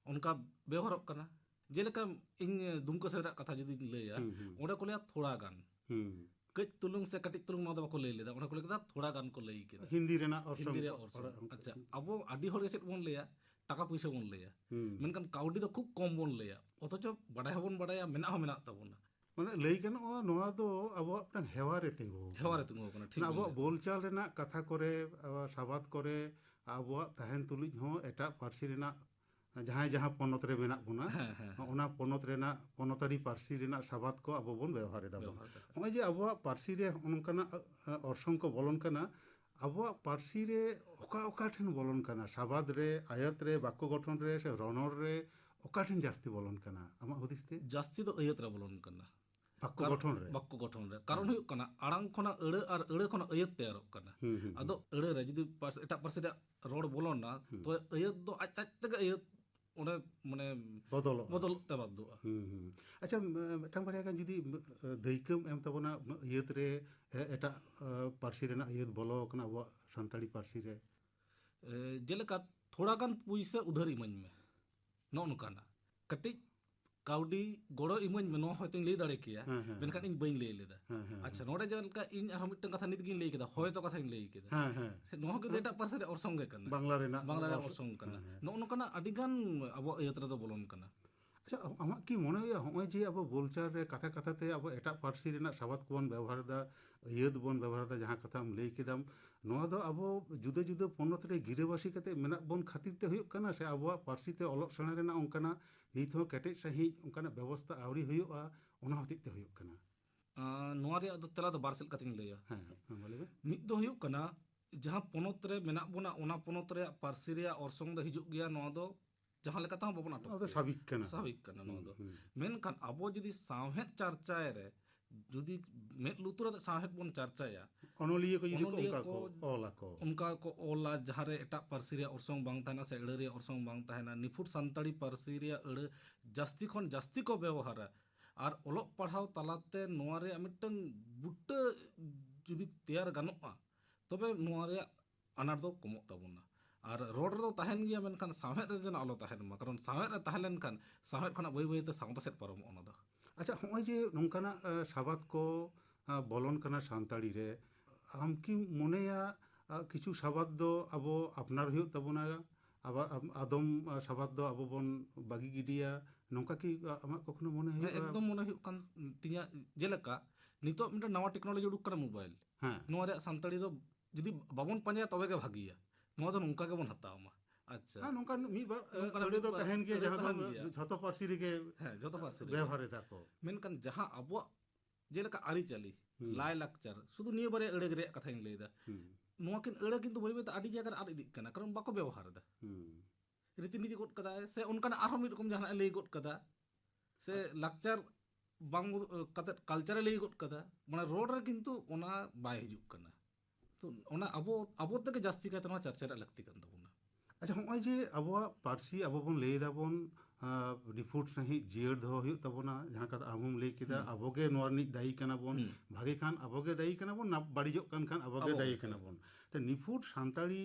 ᱚᱱᱠᱟ ᱵᱮᱣᱦᱟᱨᱚᱜ ᱠᱟᱱᱟ᱾ ᱡᱮᱞᱮᱠᱟ ᱤᱧ ᱫᱩᱢᱠᱟᱹ ᱥᱮᱸᱫᱽᱨᱟ ᱠᱟᱛᱷᱟ ᱡᱩᱫᱤᱧ ᱞᱟᱹᱭᱟ, ᱦᱩᱸ, ᱦᱩᱸ᱾ ᱚᱸᱰᱮ ᱠᱚ ᱞᱟᱹᱭᱟ ᱛᱷᱚᱲᱟ ᱜᱟᱱ᱾ ᱦᱩᱸ᱾ ᱠᱟᱹᱡ ᱛᱩᱞᱩᱝ ᱥᱮ ᱠᱟᱹᱴᱤᱡ ᱛᱩᱞᱩᱝ ᱱᱚᱣᱟ ᱫᱚ ᱵᱟᱠᱚ ᱞᱟᱹᱭ ᱞᱮᱫᱟ, ᱚᱸᱰᱮ ᱠᱚ ᱞᱟᱹᱭ ᱠᱮᱫᱟ ᱛᱷᱚᱲᱟ ᱜᱟᱱ ᱠᱚ ᱞᱟᱹᱭ ᱠᱮᱫᱟ᱾ ᱦᱤᱱᱫᱤ ᱨᱮᱱᱟᱜ ᱚᱨᱥᱚᱝ ᱦᱤᱱᱫᱤ ᱨᱮᱭᱟᱜ ᱠᱚ ᱚᱨᱥᱚᱝ᱾ ᱯᱟᱲᱦᱟᱜ᱾ ᱟᱪᱪᱷᱟ, ᱟᱵᱚ ᱟᱹᱰᱤ ᱦᱚᱲ ᱜᱮ ᱪᱮᱫ ᱵᱚᱱ ᱞᱟᱹᱭᱟ? ᱴᱟᱠᱟ ᱯᱩᱭᱥᱟᱹ ᱵᱚᱱ ᱞᱟᱹᱭᱟ᱾ ᱦᱩᱸ᱾ ᱢᱮᱱᱠᱷᱟᱱ ᱠᱟᱹᱣᱰᱤ ᱫᱚ ᱠᱷᱩᱵ ᱠᱚᱢ ᱵᱚᱱ ᱞᱟᱹᱭᱟ, ᱚᱛᱷᱚᱪᱚ ᱵᱟᱰᱟᱭ ᱦᱚᱸᱵᱚᱱ ᱵᱟᱰᱟᱭᱟ, ᱢᱮᱱᱟᱜ ᱦᱚᱸ ᱢᱮᱱᱟᱜ ᱛᱟᱵᱚᱱᱟ᱾ ᱢᱟᱱᱮ ᱞᱟᱹᱭ ᱜᱟᱱᱚᱜᱼᱟ, ᱱᱚᱣᱟ ᱫᱚ ᱟᱵᱚᱣᱟᱜ ᱢᱤᱫᱴᱟᱝ ᱦᱮᱣᱟ ᱨᱮ ᱛᱤᱸᱜᱩ ᱟᱠᱟᱱᱟ᱾ ᱦᱮᱣᱟ ᱨᱮ ᱛᱤᱸᱜᱩ ᱟᱠᱟᱱᱟ, ᱴᱷᱤᱠ ᱢᱟᱱᱮ ᱵᱤᱱ ᱟᱵᱚᱣᱟᱜ ᱞᱟᱹᱭ ᱠᱮᱫᱟ᱾ ᱵᱳᱞᱪᱟᱞ ᱨᱮᱱᱟᱜ ᱠᱟᱛᱷᱟ ᱠᱚᱨᱮ, ᱟᱵᱚᱣᱟᱜ ᱥᱟᱵᱟᱫ ᱠᱚᱨᱮ, ᱟᱵᱚᱣᱟᱜ ᱛᱟᱦᱮᱱ ᱛᱩᱞᱩᱡ ᱦᱚᱸ ᱮᱴᱟᱜ ᱯᱟᱹᱨᱥᱤ ᱨᱮᱱᱟᱜ, ᱡᱟᱦᱟᱸᱭ ᱡᱟᱦᱟᱸ ᱯᱚᱱᱚᱛ ᱨᱮ ᱢᱮᱱᱟᱜ ᱵᱚᱱᱟ, ᱦᱮᱸ, ᱦᱮᱸ, ᱦᱮᱸ᱾ ᱚᱱᱟ ᱯᱚᱱᱚᱛ ᱨᱮᱱᱟᱜ ᱯᱚᱱᱚᱛᱟᱹᱨᱤ ᱯᱟᱹᱨᱥᱤ ᱨᱮᱱᱟᱜ ᱥᱟᱵᱟᱫ ᱠᱚ ᱟᱵᱚ ᱵᱚᱱ ᱵᱮᱣᱦᱟᱨ ᱮᱫᱟ ᱵᱚᱱ᱾ ᱵᱮᱣᱦᱟᱨ ᱮᱫᱟ᱾ ᱱᱚᱜᱼᱚᱭ ᱡᱮ ᱟᱵᱚᱣᱟᱜ ᱯᱟᱹᱨᱥᱤ ᱨᱮ ᱱᱚᱝᱠᱟᱱᱟᱜ, ᱟ, ᱚᱨᱥᱚᱝ ᱠᱚ ᱵᱚᱞᱚᱱ ᱠᱟᱱᱟ, ᱟᱵᱚᱣᱟᱜ ᱯᱟᱹᱨᱥᱤ ᱨᱮ ᱚᱠᱟ ᱚᱠᱟ ᱴᱷᱮᱱ ᱵᱚᱞᱚᱱ ᱠᱟᱱᱟ? ᱥᱟᱵᱟᱫ ᱨᱮ, ᱟᱭᱟᱛ ᱨᱮ, ᱵᱟᱠᱠᱚ ᱜᱚᱴᱷᱚᱱ ᱨᱮ ᱥᱮ ᱨᱚᱱᱚᱲ ᱨᱮ ᱚᱠᱟ ᱴᱷᱮᱱ ᱡᱟᱹᱥᱛᱤ ᱵᱚᱞᱚᱱ ᱠᱟᱱᱟ ᱟᱢᱟᱜ ᱦᱩᱫᱤᱥ ᱛᱮ? ᱡᱟᱹᱥᱛᱤ ᱫᱚ ᱟᱹᱭᱟᱹᱛ ᱨᱮ ᱵᱚᱞᱚᱱ ᱠᱟᱱᱟ᱾ ᱵᱟᱠᱠᱚ ᱠᱟᱨᱚᱱ ᱜᱚᱴᱷᱚᱱ ᱨᱮ? ᱵᱟᱠᱠᱚ ᱜᱚᱴᱷᱚᱱ ᱨᱮ᱾ ᱠᱟᱨᱚᱱ ᱦᱩᱭᱩᱜ ᱠᱟᱱᱟ, ᱟᱲᱟᱝ ᱠᱷᱚᱱᱟᱜ ᱟᱹᱲᱟᱹ ᱟᱨ ᱟᱹᱲᱟᱹ ᱠᱷᱚᱱᱟᱜ ᱟᱹᱭᱟᱹᱛ ᱛᱮᱭᱟᱨᱚᱜ ᱠᱟᱱᱟ᱾ ᱦᱩᱸ, ᱦᱩᱸ, ᱟᱫᱚ ᱦᱩᱸ᱾ ᱟᱹᱲᱟᱹ ᱨᱮ ᱡᱩᱫᱤ ᱯᱟᱹᱨᱥ-, ᱮᱴᱟᱜ ᱯᱟᱹᱨᱥᱤ ᱨᱮᱭᱟᱜ ᱨᱚᱲ ᱵᱚᱞᱚᱱᱟ, ᱦᱩᱸ᱾ ᱛᱚ ᱟᱹᱭᱟᱹᱛ ᱫᱚ ᱟᱡ ᱟᱡ ᱛᱮᱜᱮ ᱟᱹᱭᱟᱹᱛ ᱚᱸᱰᱮ ᱢᱟᱱᱮ ᱵᱚᱫᱚᱞᱚᱜᱼᱟ᱾ ᱵᱚᱫᱚᱞᱚᱜ ᱛᱮ ᱵᱟᱫᱽᱫᱷᱚᱜᱼᱟ᱾ ᱦᱩᱸ, ᱦᱩᱸ᱾ ᱟᱪᱪᱷᱟ, ᱢ-, ᱢᱤᱫᱴᱟᱝ ᱵᱟᱨᱭᱟ ᱜᱟᱱ ᱡᱩᱫᱤ, ᱢ-, ᱫᱟᱹᱭᱠᱟᱹᱢ ᱮᱢ ᱛᱟᱵᱚᱱᱟ, ᱢ-, ᱟᱹᱭᱟᱹᱛ ᱨᱮ, ᱮ-, ᱮᱴᱟᱜ, ᱟ, ᱯᱟᱹᱨᱥᱤ ᱨᱮᱱᱟᱜ ᱟᱹᱭᱟᱹᱛ ᱵᱚᱞᱚ ᱟᱠᱟᱱᱟ ᱟᱵᱚᱣᱟᱜ ᱥᱟᱱᱛᱟᱲᱤ ᱯᱟᱹᱨᱥᱤ ᱨᱮ᱾ ᱮ, ᱡᱮᱞᱮᱠᱟ, ᱛᱷᱚᱲᱟ ᱜᱟᱱ ᱯᱩᱭᱥᱟᱹ ᱩᱫᱷᱟᱹᱨ ᱤᱢᱟᱹᱧ ᱢᱮ, ᱱᱚᱜᱼᱚ ᱱᱚᱝᱠᱟᱱᱟᱜ ᱠᱟᱹᱴᱤᱡ ᱠᱟᱹᱣᱰᱤ ᱜᱚᱲᱚ ᱤᱢᱟᱹᱧ ᱢᱮ, ᱱᱚᱣᱟ ᱦᱚᱭᱛᱳᱧ ᱞᱟᱹᱭ ᱫᱟᱲᱮ ᱠᱮᱭᱟ, ᱦᱮᱸ, ᱦᱮᱸ, ᱢᱮᱱᱠᱷᱟᱱ ᱦᱮᱸ᱾ ᱤᱧ ᱵᱟᱹᱧ ᱞᱟᱹᱭ ᱞᱮᱫᱟ᱾ ᱦᱮᱸ, ᱦᱮᱸ, ᱟᱪᱪᱷᱟ, ᱦᱮᱸ᱾ ᱱᱚᱰᱮ ᱡᱮᱞᱮᱠᱟ ᱤᱧ ᱟᱨᱦᱚᱸ ᱢᱤᱫᱴᱟᱝ ᱠᱟᱛᱷᱟ ᱱᱤᱛ ᱜᱤᱧ ᱞᱟᱹᱭ ᱠᱮᱫᱟ, ᱦᱚᱭᱛᱚ ᱠᱟᱛᱷᱟᱧ ᱞᱟᱹᱭ ᱠᱮᱫᱟ᱾ ᱦᱮᱸ, ᱦᱮᱸ᱾ ᱱᱚᱣᱟ ᱠᱤᱱᱛᱩ ᱦᱮᱸ᱾ ᱮᱴᱟᱜ ᱯᱟᱹᱨᱥᱤ ᱨᱮ ᱚᱨᱥᱚᱝ ᱜᱮ ᱠᱟᱱᱟ᱾ ᱵᱟᱝᱞᱟ ᱨᱮᱱᱟᱜ ᱵᱟᱝᱞᱟ ᱨᱮᱱᱟᱜ ᱚᱨᱥᱚᱝ᱾ ᱚᱨᱥᱚᱝ ᱠᱟᱱᱟ᱾ ᱦᱮᱸ, ᱦᱮᱸ᱾ ᱱᱚᱜᱼᱚ ᱱᱚᱝᱠᱟᱱᱟᱜ ᱟᱹᱰᱤ ᱜᱟᱱ ᱟᱵᱚᱣᱟᱜ ᱟᱹᱭᱟᱹᱛ ᱨᱮᱫᱚ ᱵᱚᱞᱚᱱ ᱠᱟᱱᱟ᱾ ᱟᱪᱪᱷᱟ, ᱟᱢᱟᱜ ᱠᱤ ᱢᱚᱱᱮ ᱦᱩᱭᱩᱜᱼᱟ, ᱦᱚᱸᱜᱼᱚᱭ ᱡᱮ ᱟᱵᱚ ᱵᱳᱞᱪᱟᱞ ᱨᱮ ᱠᱟᱛᱷᱟ ᱠᱟᱛᱷᱟ ᱛᱮ ᱟᱵᱚ ᱮᱴᱟᱜ ᱯᱟᱹᱨᱥᱤ ᱨᱮᱱᱟᱜ ᱥᱟᱵᱟᱫ ᱠᱚᱵᱚᱱ ᱵᱮᱵᱚᱦᱟᱨ ᱮᱫᱟ, ᱟᱹᱭᱟᱹᱛ ᱵᱚᱱ ᱵᱮᱵᱚᱦᱟᱨ ᱮᱫᱟ, ᱡᱟᱦᱟᱸ ᱠᱟᱛᱷᱟᱢ ᱞᱟᱹᱭ ᱠᱮᱫᱟᱢ, ᱱᱚᱣᱟ ᱫᱚ ᱟᱵᱚ ᱡᱩᱫᱟᱹ ᱡᱩᱫᱟᱹ ᱯᱚᱱᱚᱛ ᱨᱮ ᱜᱤᱨᱟᱹᱵᱟᱹᱥᱤ ᱠᱟᱛᱮ ᱢᱮᱱᱟᱜ ᱵᱚᱱ ᱠᱷᱟᱹᱛᱤᱨ ᱛᱮ ᱦᱩᱭᱩᱜ ᱠᱟᱱᱟ, ᱥᱮ ᱟᱵᱚᱣᱟᱜ ᱯᱟᱹᱨᱥᱤ ᱛᱮ ᱚᱞᱚᱜ ᱥᱮᱬᱟ ᱨᱮᱱᱟᱜ ᱚᱱᱠᱟᱱᱟᱜ ᱱᱤᱛ ᱦᱚᱸ ᱠᱮᱴᱮᱡ ᱥᱟᱺᱦᱤᱡ ᱚᱱᱠᱟᱱᱟᱜ ᱵᱮᱵᱚᱥᱛᱷᱟ ᱟᱹᱣᱨᱤ ᱦᱩᱭᱩᱜᱼᱟ, ᱚᱱᱟ ᱦᱚᱛᱮᱡ ᱛᱮ ᱦᱩᱭᱩᱜ ᱠᱟᱱᱟ? ᱟᱸ, ᱱᱚᱣᱟ ᱨᱮᱭᱟᱜ ᱫᱚ ᱛᱮᱞᱟ ᱫᱚ ᱵᱟᱨ ᱥᱮᱫ ᱠᱟᱛᱮᱧ ᱞᱟᱹᱭᱟ᱾ ᱦᱮᱸ, ᱦᱮᱸ, ᱢᱟ ᱞᱟᱹᱭ ᱢᱮ᱾ ᱢᱤᱫ ᱫᱚ ᱦᱩᱭᱩᱜ ᱠᱟᱱᱟ, ᱡᱟᱦᱟᱸ ᱯᱚᱱᱚᱛ ᱨᱮ ᱢᱮᱱᱟᱜ ᱵᱚᱱᱟ, ᱚᱱᱟ ᱯᱚᱱᱚᱛ ᱨᱮᱭᱟᱜ ᱯᱟᱹᱨᱥᱤ ᱨᱮᱭᱟᱜ ᱚᱨᱥᱚᱝ ᱫᱚ ᱦᱤᱡᱩᱜ ᱜᱮᱭᱟ, ᱱᱚᱣᱟ ᱫᱚ ᱡᱟᱦᱟᱸ ᱞᱮᱠᱟ ᱛᱮᱦᱚᱸ ᱵᱟᱵᱚᱱ ᱟᱴᱚᱠ ᱚᱱᱟ ᱫᱚ ᱫᱟᱲᱮᱭᱟᱜᱼᱟ᱾ ᱥᱟᱵᱷᱟᱵᱤᱠ ᱠᱟᱱᱟ᱾ ᱥᱟᱵᱷᱟᱵᱤᱠ ᱠᱟᱱᱟ ᱱᱚᱣᱟ ᱦᱩᱸ, ᱫᱚ᱾ ᱦᱩᱸ᱾ ᱢᱮᱱᱠᱷᱟᱱ ᱟᱵᱚ ᱡᱩᱫᱤ ᱥᱟᱶᱦᱮᱫ ᱪᱟᱨᱪᱟᱭ ᱨᱮ, ᱡᱩᱫᱤ ᱢᱮᱫ ᱞᱩᱛᱩᱨ ᱟᱛᱮ ᱥᱟᱶᱦᱮᱫ ᱵᱚᱱ ᱪᱟᱨᱪᱟᱭᱟ, ᱚᱱᱚᱞᱤᱭᱟᱹ ᱠᱚ ᱡᱩᱫᱤ ᱠᱚ ᱚᱱᱚᱞᱤᱭᱟᱹ ᱚᱱᱠᱟ ᱠᱚ ᱠᱚ ᱚᱞ ᱟᱠᱚ᱾ ᱚᱱᱠᱟ ᱠᱚ ᱚᱞᱟ, ᱡᱟᱦᱟᱸ ᱨᱮ ᱮᱴᱟᱜ ᱯᱟᱹᱨᱥᱤ ᱨᱮᱭᱟᱜ ᱚᱨᱥᱚᱝ ᱵᱟᱝ ᱛᱟᱦᱮᱱᱟ ᱥᱮ ᱟᱹᱲᱟᱹ ᱨᱮᱭᱟᱜ ᱚᱨᱥᱚᱝ ᱵᱟᱝ ᱛᱟᱦᱮᱱᱟ, ᱱᱤᱯᱷᱩᱴ ᱥᱟᱱᱛᱟᱲᱤ ᱯᱟᱹᱨᱥᱤ ᱨᱮᱭᱟᱜ ᱟᱹᱲᱟᱹ ᱡᱟᱹᱥᱛᱤ ᱠᱷᱚᱱ ᱡᱟᱹᱥᱛᱤ ᱠᱚ ᱵᱮᱣᱦᱟᱨᱟ, ᱟᱨ ᱚᱞᱚᱜ ᱯᱟᱲᱦᱟᱣ ᱛᱟᱞᱟᱛᱮ ᱱᱚᱣᱟ ᱨᱮᱭᱟᱜ ᱢᱤᱫᱴᱟᱝ ᱵᱩᱴᱟᱹ ᱡᱩᱫᱤ ᱛᱮᱭᱟᱨ ᱜᱟᱱᱚᱜᱼᱟ, ᱛᱚᱵᱮ ᱱᱚᱣᱟ ᱨᱮᱭᱟᱜ ᱟᱱᱟᱴ ᱫᱚ ᱠᱚᱢᱚᱜ ᱛᱟᱵᱚᱱᱟ᱾ ᱟᱨ ᱨᱚᱲ ᱨᱮᱫᱚ ᱛᱟᱦᱮᱱ ᱜᱮᱭᱟ, ᱢᱮᱱᱠᱷᱟᱱ ᱥᱟᱶᱦᱮᱫ ᱨᱮ ᱡᱮᱱᱚ ᱟᱞᱚ ᱛᱟᱦᱮᱱ ᱢᱟ, ᱠᱟᱨᱚᱱ ᱥᱟᱶᱦᱮᱫ ᱨᱮ ᱛᱟᱦᱮᱸ ᱞᱮᱱᱠᱷᱟᱱ ᱥᱟᱶᱦᱮᱫ ᱠᱷᱚᱱᱟᱜ ᱵᱟᱹᱭ ᱵᱟᱹᱭᱛᱮ ᱥᱟᱶᱛᱟ ᱥᱮᱫ ᱯᱟᱨᱚᱢᱚᱜᱼᱟ ᱚᱱᱟ ᱫᱚ᱾ ᱟᱪᱪᱷᱟ, ᱦᱚᱸᱜᱼᱚᱭ ᱡᱮ ᱱᱚᱝᱠᱟᱱᱟᱜ, ᱮ, ᱥᱟᱵᱟᱫ ᱠᱚ, ᱮ, ᱵᱚᱞᱚᱱ ᱠᱟᱱᱟ ᱥᱟᱱᱛᱟᱲᱤ ᱨᱮ, ᱟᱢ ᱠᱤᱢ ᱢᱚᱱᱮᱭᱟ, ᱮ, ᱠᱤᱪᱷᱩ ᱥᱟᱵᱟᱫ ᱫᱚ ᱟᱵᱚ ᱟᱯᱱᱟᱨ ᱦᱩᱭᱩᱜ ᱛᱟᱵᱚᱱᱟ, ᱟᱵᱟᱨ ᱟᱢ-, ᱟᱫᱚᱢ, ᱮ, ᱥᱟᱵᱟᱫ ᱫᱚ ᱟᱵᱚ ᱵᱚᱱ ᱵᱟᱹᱜᱤ ᱜᱤᱰᱤᱭᱟ, ᱱᱚᱝᱠᱟ ᱠᱤ, ᱮ, ᱟᱢᱟᱜ ᱠᱚᱠᱷᱚᱱᱳ ᱢᱚᱱᱮ ᱦᱮᱸ, ᱦᱩᱭᱩᱜᱼᱟ? ᱮᱠᱫᱚᱢ ᱢᱚᱱᱮ ᱦᱩᱭᱩᱜ ᱠᱟᱱ ᱛᱤᱧᱟᱹ᱾ ᱡᱮᱞᱮᱠᱟ ᱱᱤᱛᱚᱜ ᱢᱤᱫᱴᱮᱱ ᱱᱟᱣᱟ ᱴᱮᱠᱱᱳᱞᱚᱡᱤ ᱩᱰᱩᱠ ᱠᱟᱱᱟ, ᱢᱳᱵᱟᱭᱤᱞ᱾ ᱦᱮᱸ᱾ ᱱᱚᱣᱟ ᱨᱮᱭᱟᱜ ᱥᱟᱱᱛᱟᱲᱤ ᱫᱚ ᱡᱩᱫᱤ ᱵᱟᱵᱚᱱ ᱯᱟᱸᱡᱟᱭᱟ, ᱛᱚᱵᱮ ᱜᱮ ᱵᱷᱟᱹᱜᱤᱭᱟ᱾ ᱱᱚᱣᱟ ᱫᱚ ᱱᱚᱝᱠᱟ ᱜᱮᱵᱚᱱ ᱦᱟᱛᱟᱣ ᱢᱟ᱾ ᱟᱪᱪᱷᱟ᱾ ᱦᱮᱸ, ᱱᱚᱝᱠᱟᱱ ᱢᱤᱫ ᱵᱟᱨ, ᱮ, ᱱᱚᱝᱠᱟᱱᱟᱜ ᱟᱹᱲᱟᱹ ᱫᱚ ᱢᱤᱫ ᱵᱟᱨ ᱛᱟᱦᱮᱱ ᱜᱮᱭᱟ, ᱟᱹᱲᱟᱹ ᱡᱟᱦᱟᱸ ᱫᱚ ᱛᱟᱦᱮᱱ ᱜᱮᱭᱟ᱾ ᱡᱷᱚᱛᱚ ᱯᱟᱹᱨᱥᱤ ᱨᱮᱜᱮ ᱦᱮᱸ, ᱡᱷᱚᱛᱚ ᱯᱟᱹᱨᱥᱤ ᱨᱮᱜᱮ᱾ ᱵᱮᱣᱦᱟᱨ ᱮᱫᱟ ᱠᱚ᱾ ᱢᱮᱱᱠᱷᱟᱱ ᱡᱟᱦᱟᱸ ᱟᱵᱚᱣᱟᱜ ᱡᱮᱞᱮᱠᱟ ᱟᱹᱨᱤᱪᱟᱹᱞᱤ, ᱦᱩᱸ᱾ ᱞᱟᱭᱼᱞᱟᱠᱪᱟᱨ, ᱥᱩᱫᱷᱩ ᱱᱤᱭᱟᱹ ᱵᱟᱨᱭᱟ ᱟᱹᱲᱟᱹ ᱨᱮᱭᱟᱜ ᱠᱟᱛᱷᱟᱧ ᱞᱟᱹᱭᱫᱟ᱾ ᱦᱩᱸ᱾ ᱱᱚᱣᱟ ᱠᱤᱱ ᱟᱹᱲᱟᱹ ᱠᱤᱱᱛᱩ ᱵᱟᱹᱭ ᱵᱟᱹᱭᱛᱮ ᱟᱹᱰᱤ ᱡᱟᱭᱜᱟ ᱨᱮ ᱟᱫ ᱤᱫᱤᱜ ᱠᱟᱱᱟ, ᱠᱟᱨᱚᱱ ᱵᱟᱠᱚ ᱵᱮᱣᱦᱟᱨ ᱮᱫᱟ᱾ ᱦᱩᱸ᱾ ᱨᱤᱛᱤᱱᱤᱛᱤ ᱜᱚᱫ ᱠᱟᱫᱟᱭ, ᱥᱮ ᱚᱱᱠᱟᱱᱟᱜ ᱟᱨᱦᱚᱸ ᱢᱤᱫ ᱨᱚᱠᱚᱢ ᱡᱟᱦᱟᱱᱟᱜ ᱮ ᱞᱟᱹᱭ ᱜᱚᱫ ᱠᱟᱫᱟ, ᱥᱮ ᱞᱟᱠᱪᱟᱨ ᱵᱟᱝ ᱠᱟᱛᱮᱫ ᱠᱟᱞᱪᱟᱨ ᱮ ᱞᱟᱹᱭ ᱜᱚᱫ ᱠᱟᱫᱟ, ᱢᱟᱱᱮ ᱨᱚᱲ ᱨᱮ ᱠᱤᱱᱛᱩ ᱚᱱᱟ ᱵᱟᱭ ᱦᱤᱡᱩᱜ ᱠᱟᱱᱟ᱾ ᱛᱚ ᱚᱱᱟ ᱟᱵᱚ, ᱟᱵᱚ ᱛᱮᱜᱮ ᱡᱟᱹᱥᱛᱤ ᱠᱟᱭᱛᱮ ᱱᱚᱣᱟ ᱪᱟᱨᱪᱟ ᱨᱮᱭᱟᱜ ᱞᱟᱹᱠᱛᱤ ᱠᱟᱱ ᱛᱟᱵᱚᱱᱟ᱾ ᱟᱪᱪᱷᱟ, ᱦᱚᱸᱜᱼᱚᱭ ᱡᱮ ᱟᱵᱚᱣᱟᱜ ᱯᱟᱹᱨᱥᱤ ᱟᱵᱚ ᱵᱚᱱ ᱞᱟᱹᱭ ᱫᱟᱵᱚᱱ, ᱟᱸ, ᱱᱤᱯᱷᱩᱴ ᱥᱟᱺᱦᱤᱡ ᱡᱤᱭᱟᱹᱲ ᱫᱚᱦᱚ ᱦᱩᱭᱩᱜ ᱛᱟᱵᱚᱱᱟ, ᱡᱟᱦᱟᱸ ᱠᱟᱛᱷᱟ ᱟᱢ ᱦᱚᱸᱢ ᱞᱟᱹᱭ ᱠᱮᱫᱟ, ᱦᱩᱸ᱾ ᱟᱵᱚ ᱜᱮ ᱱᱚᱣᱟ ᱨᱤᱱᱤᱡ ᱫᱟᱭᱤ ᱠᱟᱱᱟ ᱵᱚᱱ, ᱦᱩᱸ᱾ ᱵᱷᱟᱜᱮ ᱠᱷᱟᱱ ᱟᱵᱚ ᱜᱮ ᱫᱟᱭᱤ ᱠᱟᱱᱟ ᱵᱚᱱ, ᱱᱟ-, ᱵᱟᱹᱲᱤᱡᱚᱜ ᱠᱟᱱ ᱠᱷᱟᱱ ᱟᱵᱚ ᱜᱮ ᱟᱵᱚ ᱫᱟᱭᱤ ᱜᱮ᱾ ᱠᱟᱱᱟ ᱵᱚᱱ᱾ ᱛᱚ ᱱᱤᱯᱷᱩᱴ ᱥᱟᱱᱛᱟᱲᱤ,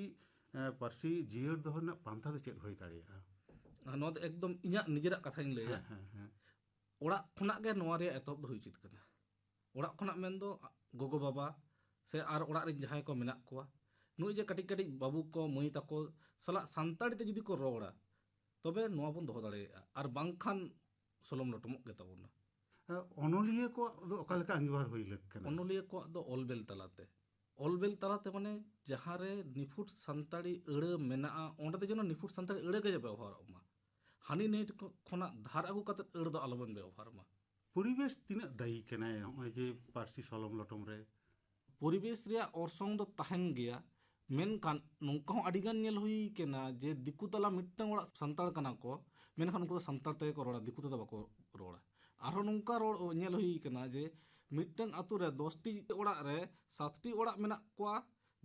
ᱮᱸ, ᱯᱟᱹᱨᱥᱤ ᱡᱤᱭᱟᱹᱲ ᱫᱚᱦᱚ ᱨᱮᱱᱟᱜ ᱯᱟᱱᱛᱷᱟ ᱫᱚ ᱪᱮᱫ ᱦᱩᱭ ᱫᱟᱲᱮᱭᱟᱜᱼᱟ? ᱟᱨ ᱱᱚᱣᱟ ᱫᱚ ᱮᱠᱫᱚᱢ ᱤᱧᱟᱹᱜ ᱱᱤᱡᱮᱨᱟᱜ ᱠᱟᱛᱷᱟᱧ ᱞᱟᱹᱭᱟ᱾ ᱦᱮᱸ, ᱦᱮᱸ, ᱦᱮᱸ᱾ ᱚᱲᱟᱜ ᱠᱷᱚᱱᱟᱜ ᱜᱮ ᱱᱚᱣᱟ ᱨᱮᱭᱟᱜ ᱮᱛᱚᱦᱚᱵ ᱫᱚ ᱦᱩᱭ ᱩᱪᱤᱛ ᱠᱟᱱᱟ᱾ ᱚᱲᱟᱜ ᱠᱷᱚᱱᱟᱜ ᱢᱮᱱᱫᱚ ᱜᱚᱜᱚ ᱵᱟᱵᱟ ᱥᱮ ᱟᱨ ᱚᱲᱟᱜ ᱨᱮᱱ ᱡᱟᱦᱟᱸᱭ ᱠᱚ ᱢᱮᱱᱟᱜ ᱠᱚᱣᱟ, ᱱᱩᱜᱼᱩᱭ ᱡᱮ ᱠᱟᱹᱴᱤᱡ ᱠᱟᱹᱴᱤᱡ ᱵᱟᱹᱵᱩ ᱠᱚ, ᱢᱟᱹᱭ ᱛᱟᱠᱚ ᱥᱟᱞᱟᱜ ᱥᱟᱱᱛᱟᱲᱤ ᱛᱮ ᱡᱩᱫᱤ ᱠᱚ ᱨᱚᱲᱟ, ᱛᱚᱵᱮ ᱱᱚᱣᱟ ᱵᱚᱱ ᱫᱚᱦᱚ ᱫᱟᱲᱮᱭᱟᱜᱼᱟ, ᱟᱨ ᱵᱟᱝᱠᱷᱟᱱ ᱥᱚᱞᱚᱢ ᱞᱚᱴᱚᱢᱚᱜ ᱜᱮ ᱛᱟᱵᱚᱱᱟ᱾ ᱚᱱᱚᱞᱤᱭᱟᱹ ᱠᱚᱣᱟᱜ ᱫᱚ ᱚᱠᱟ ᱞᱮᱠᱟ ᱟᱸᱜᱤᱵᱷᱟᱨ ᱦᱩᱭ ᱞᱟᱹᱠ ᱠᱟᱱᱟ? ᱚᱱᱚᱞᱤᱭᱟᱹ ᱠᱚᱣᱟᱜ ᱫᱚ ᱚᱞ ᱵᱮᱞ ᱛᱟᱞᱟᱛᱮ, ᱚᱞ ᱵᱮᱞ ᱛᱟᱞᱟᱛᱮ ᱢᱟᱱᱮ ᱡᱟᱦᱟᱸ ᱨᱮ ᱱᱤᱯᱷᱩᱴ ᱥᱟᱱᱛᱟᱲᱤ ᱟᱹᱲᱟᱹ ᱢᱮᱱᱟᱜᱼᱟ, ᱚᱸᱰᱮ ᱫᱚ ᱡᱮᱱᱚ ᱱᱤᱯᱷᱩᱴ ᱥᱟᱱᱛᱟᱲᱤ ᱟᱹᱲᱟᱹ ᱜᱮ ᱵᱮᱵᱚᱦᱟᱨᱚᱜ ᱢᱟ᱾ ᱦᱟᱹᱱᱤ ᱱᱟᱹᱭ ᱴᱷᱮᱱ ᱠᱷᱚᱱᱟᱜ ᱫᱷᱟᱨ ᱟᱹᱜᱩ ᱠᱟᱛᱮ ᱟᱹᱲᱟᱹ ᱫᱚ ᱟᱞᱚᱵᱚᱱ ᱵᱮᱵᱚᱦᱟᱨ ᱢᱟ᱾ ᱯᱚᱨᱤᱵᱮᱥ ᱛᱤᱱᱟᱹᱜ ᱫᱟᱭᱤ ᱠᱟᱱᱟᱭ ᱱᱚᱜᱼᱚᱭ ᱡᱮ ᱯᱟᱹᱨᱥᱤ ᱥᱚᱞᱚᱢ ᱞᱚᱴᱚᱢ ᱨᱮ? ᱯᱚᱨᱤᱵᱮᱥ ᱨᱮᱭᱟᱜ ᱚᱨᱥᱚᱝ ᱫᱚ ᱛᱟᱦᱮᱱ ᱜᱮᱭᱟ, ᱢᱮᱱᱠᱷᱟᱱ ᱱᱚᱝᱠᱟ ᱦᱚᱸ ᱟᱹᱰᱤᱜᱟᱱ ᱧᱮᱞ ᱦᱩᱭ ᱠᱟᱱᱟ ᱡᱮ ᱫᱤᱠᱩ ᱛᱟᱞᱟ ᱢᱤᱫᱴᱟᱝ ᱚᱲᱟᱜ ᱥᱟᱱᱛᱟᱲ ᱠᱟᱱᱟ ᱠᱚ, ᱢᱮᱱᱠᱷᱟᱱ ᱩᱱᱠᱩ ᱫᱚ ᱥᱟᱱᱛᱟᱲ ᱛᱮᱜᱮ ᱠᱚ ᱨᱚᱲᱟ, ᱫᱤᱠᱩ ᱛᱮᱫᱚ ᱵᱟᱠᱚ ᱨᱚᱲᱟ᱾ ᱟᱨᱦᱚᱸ ᱱᱚᱝᱠᱟ ᱨᱚᱲ ᱧᱮᱞ ᱦᱩᱭ ᱠᱟᱱᱟ ᱡᱮ ᱢᱤᱫᱴᱟᱝ ᱟᱛᱳ ᱨᱮ ᱫᱚᱥᱴᱤ ᱚᱲᱟᱜ ᱨᱮ ᱥᱟᱛᱴᱤ ᱚᱲᱟᱜ ᱢᱮᱱᱟᱜ ᱠᱚᱣᱟ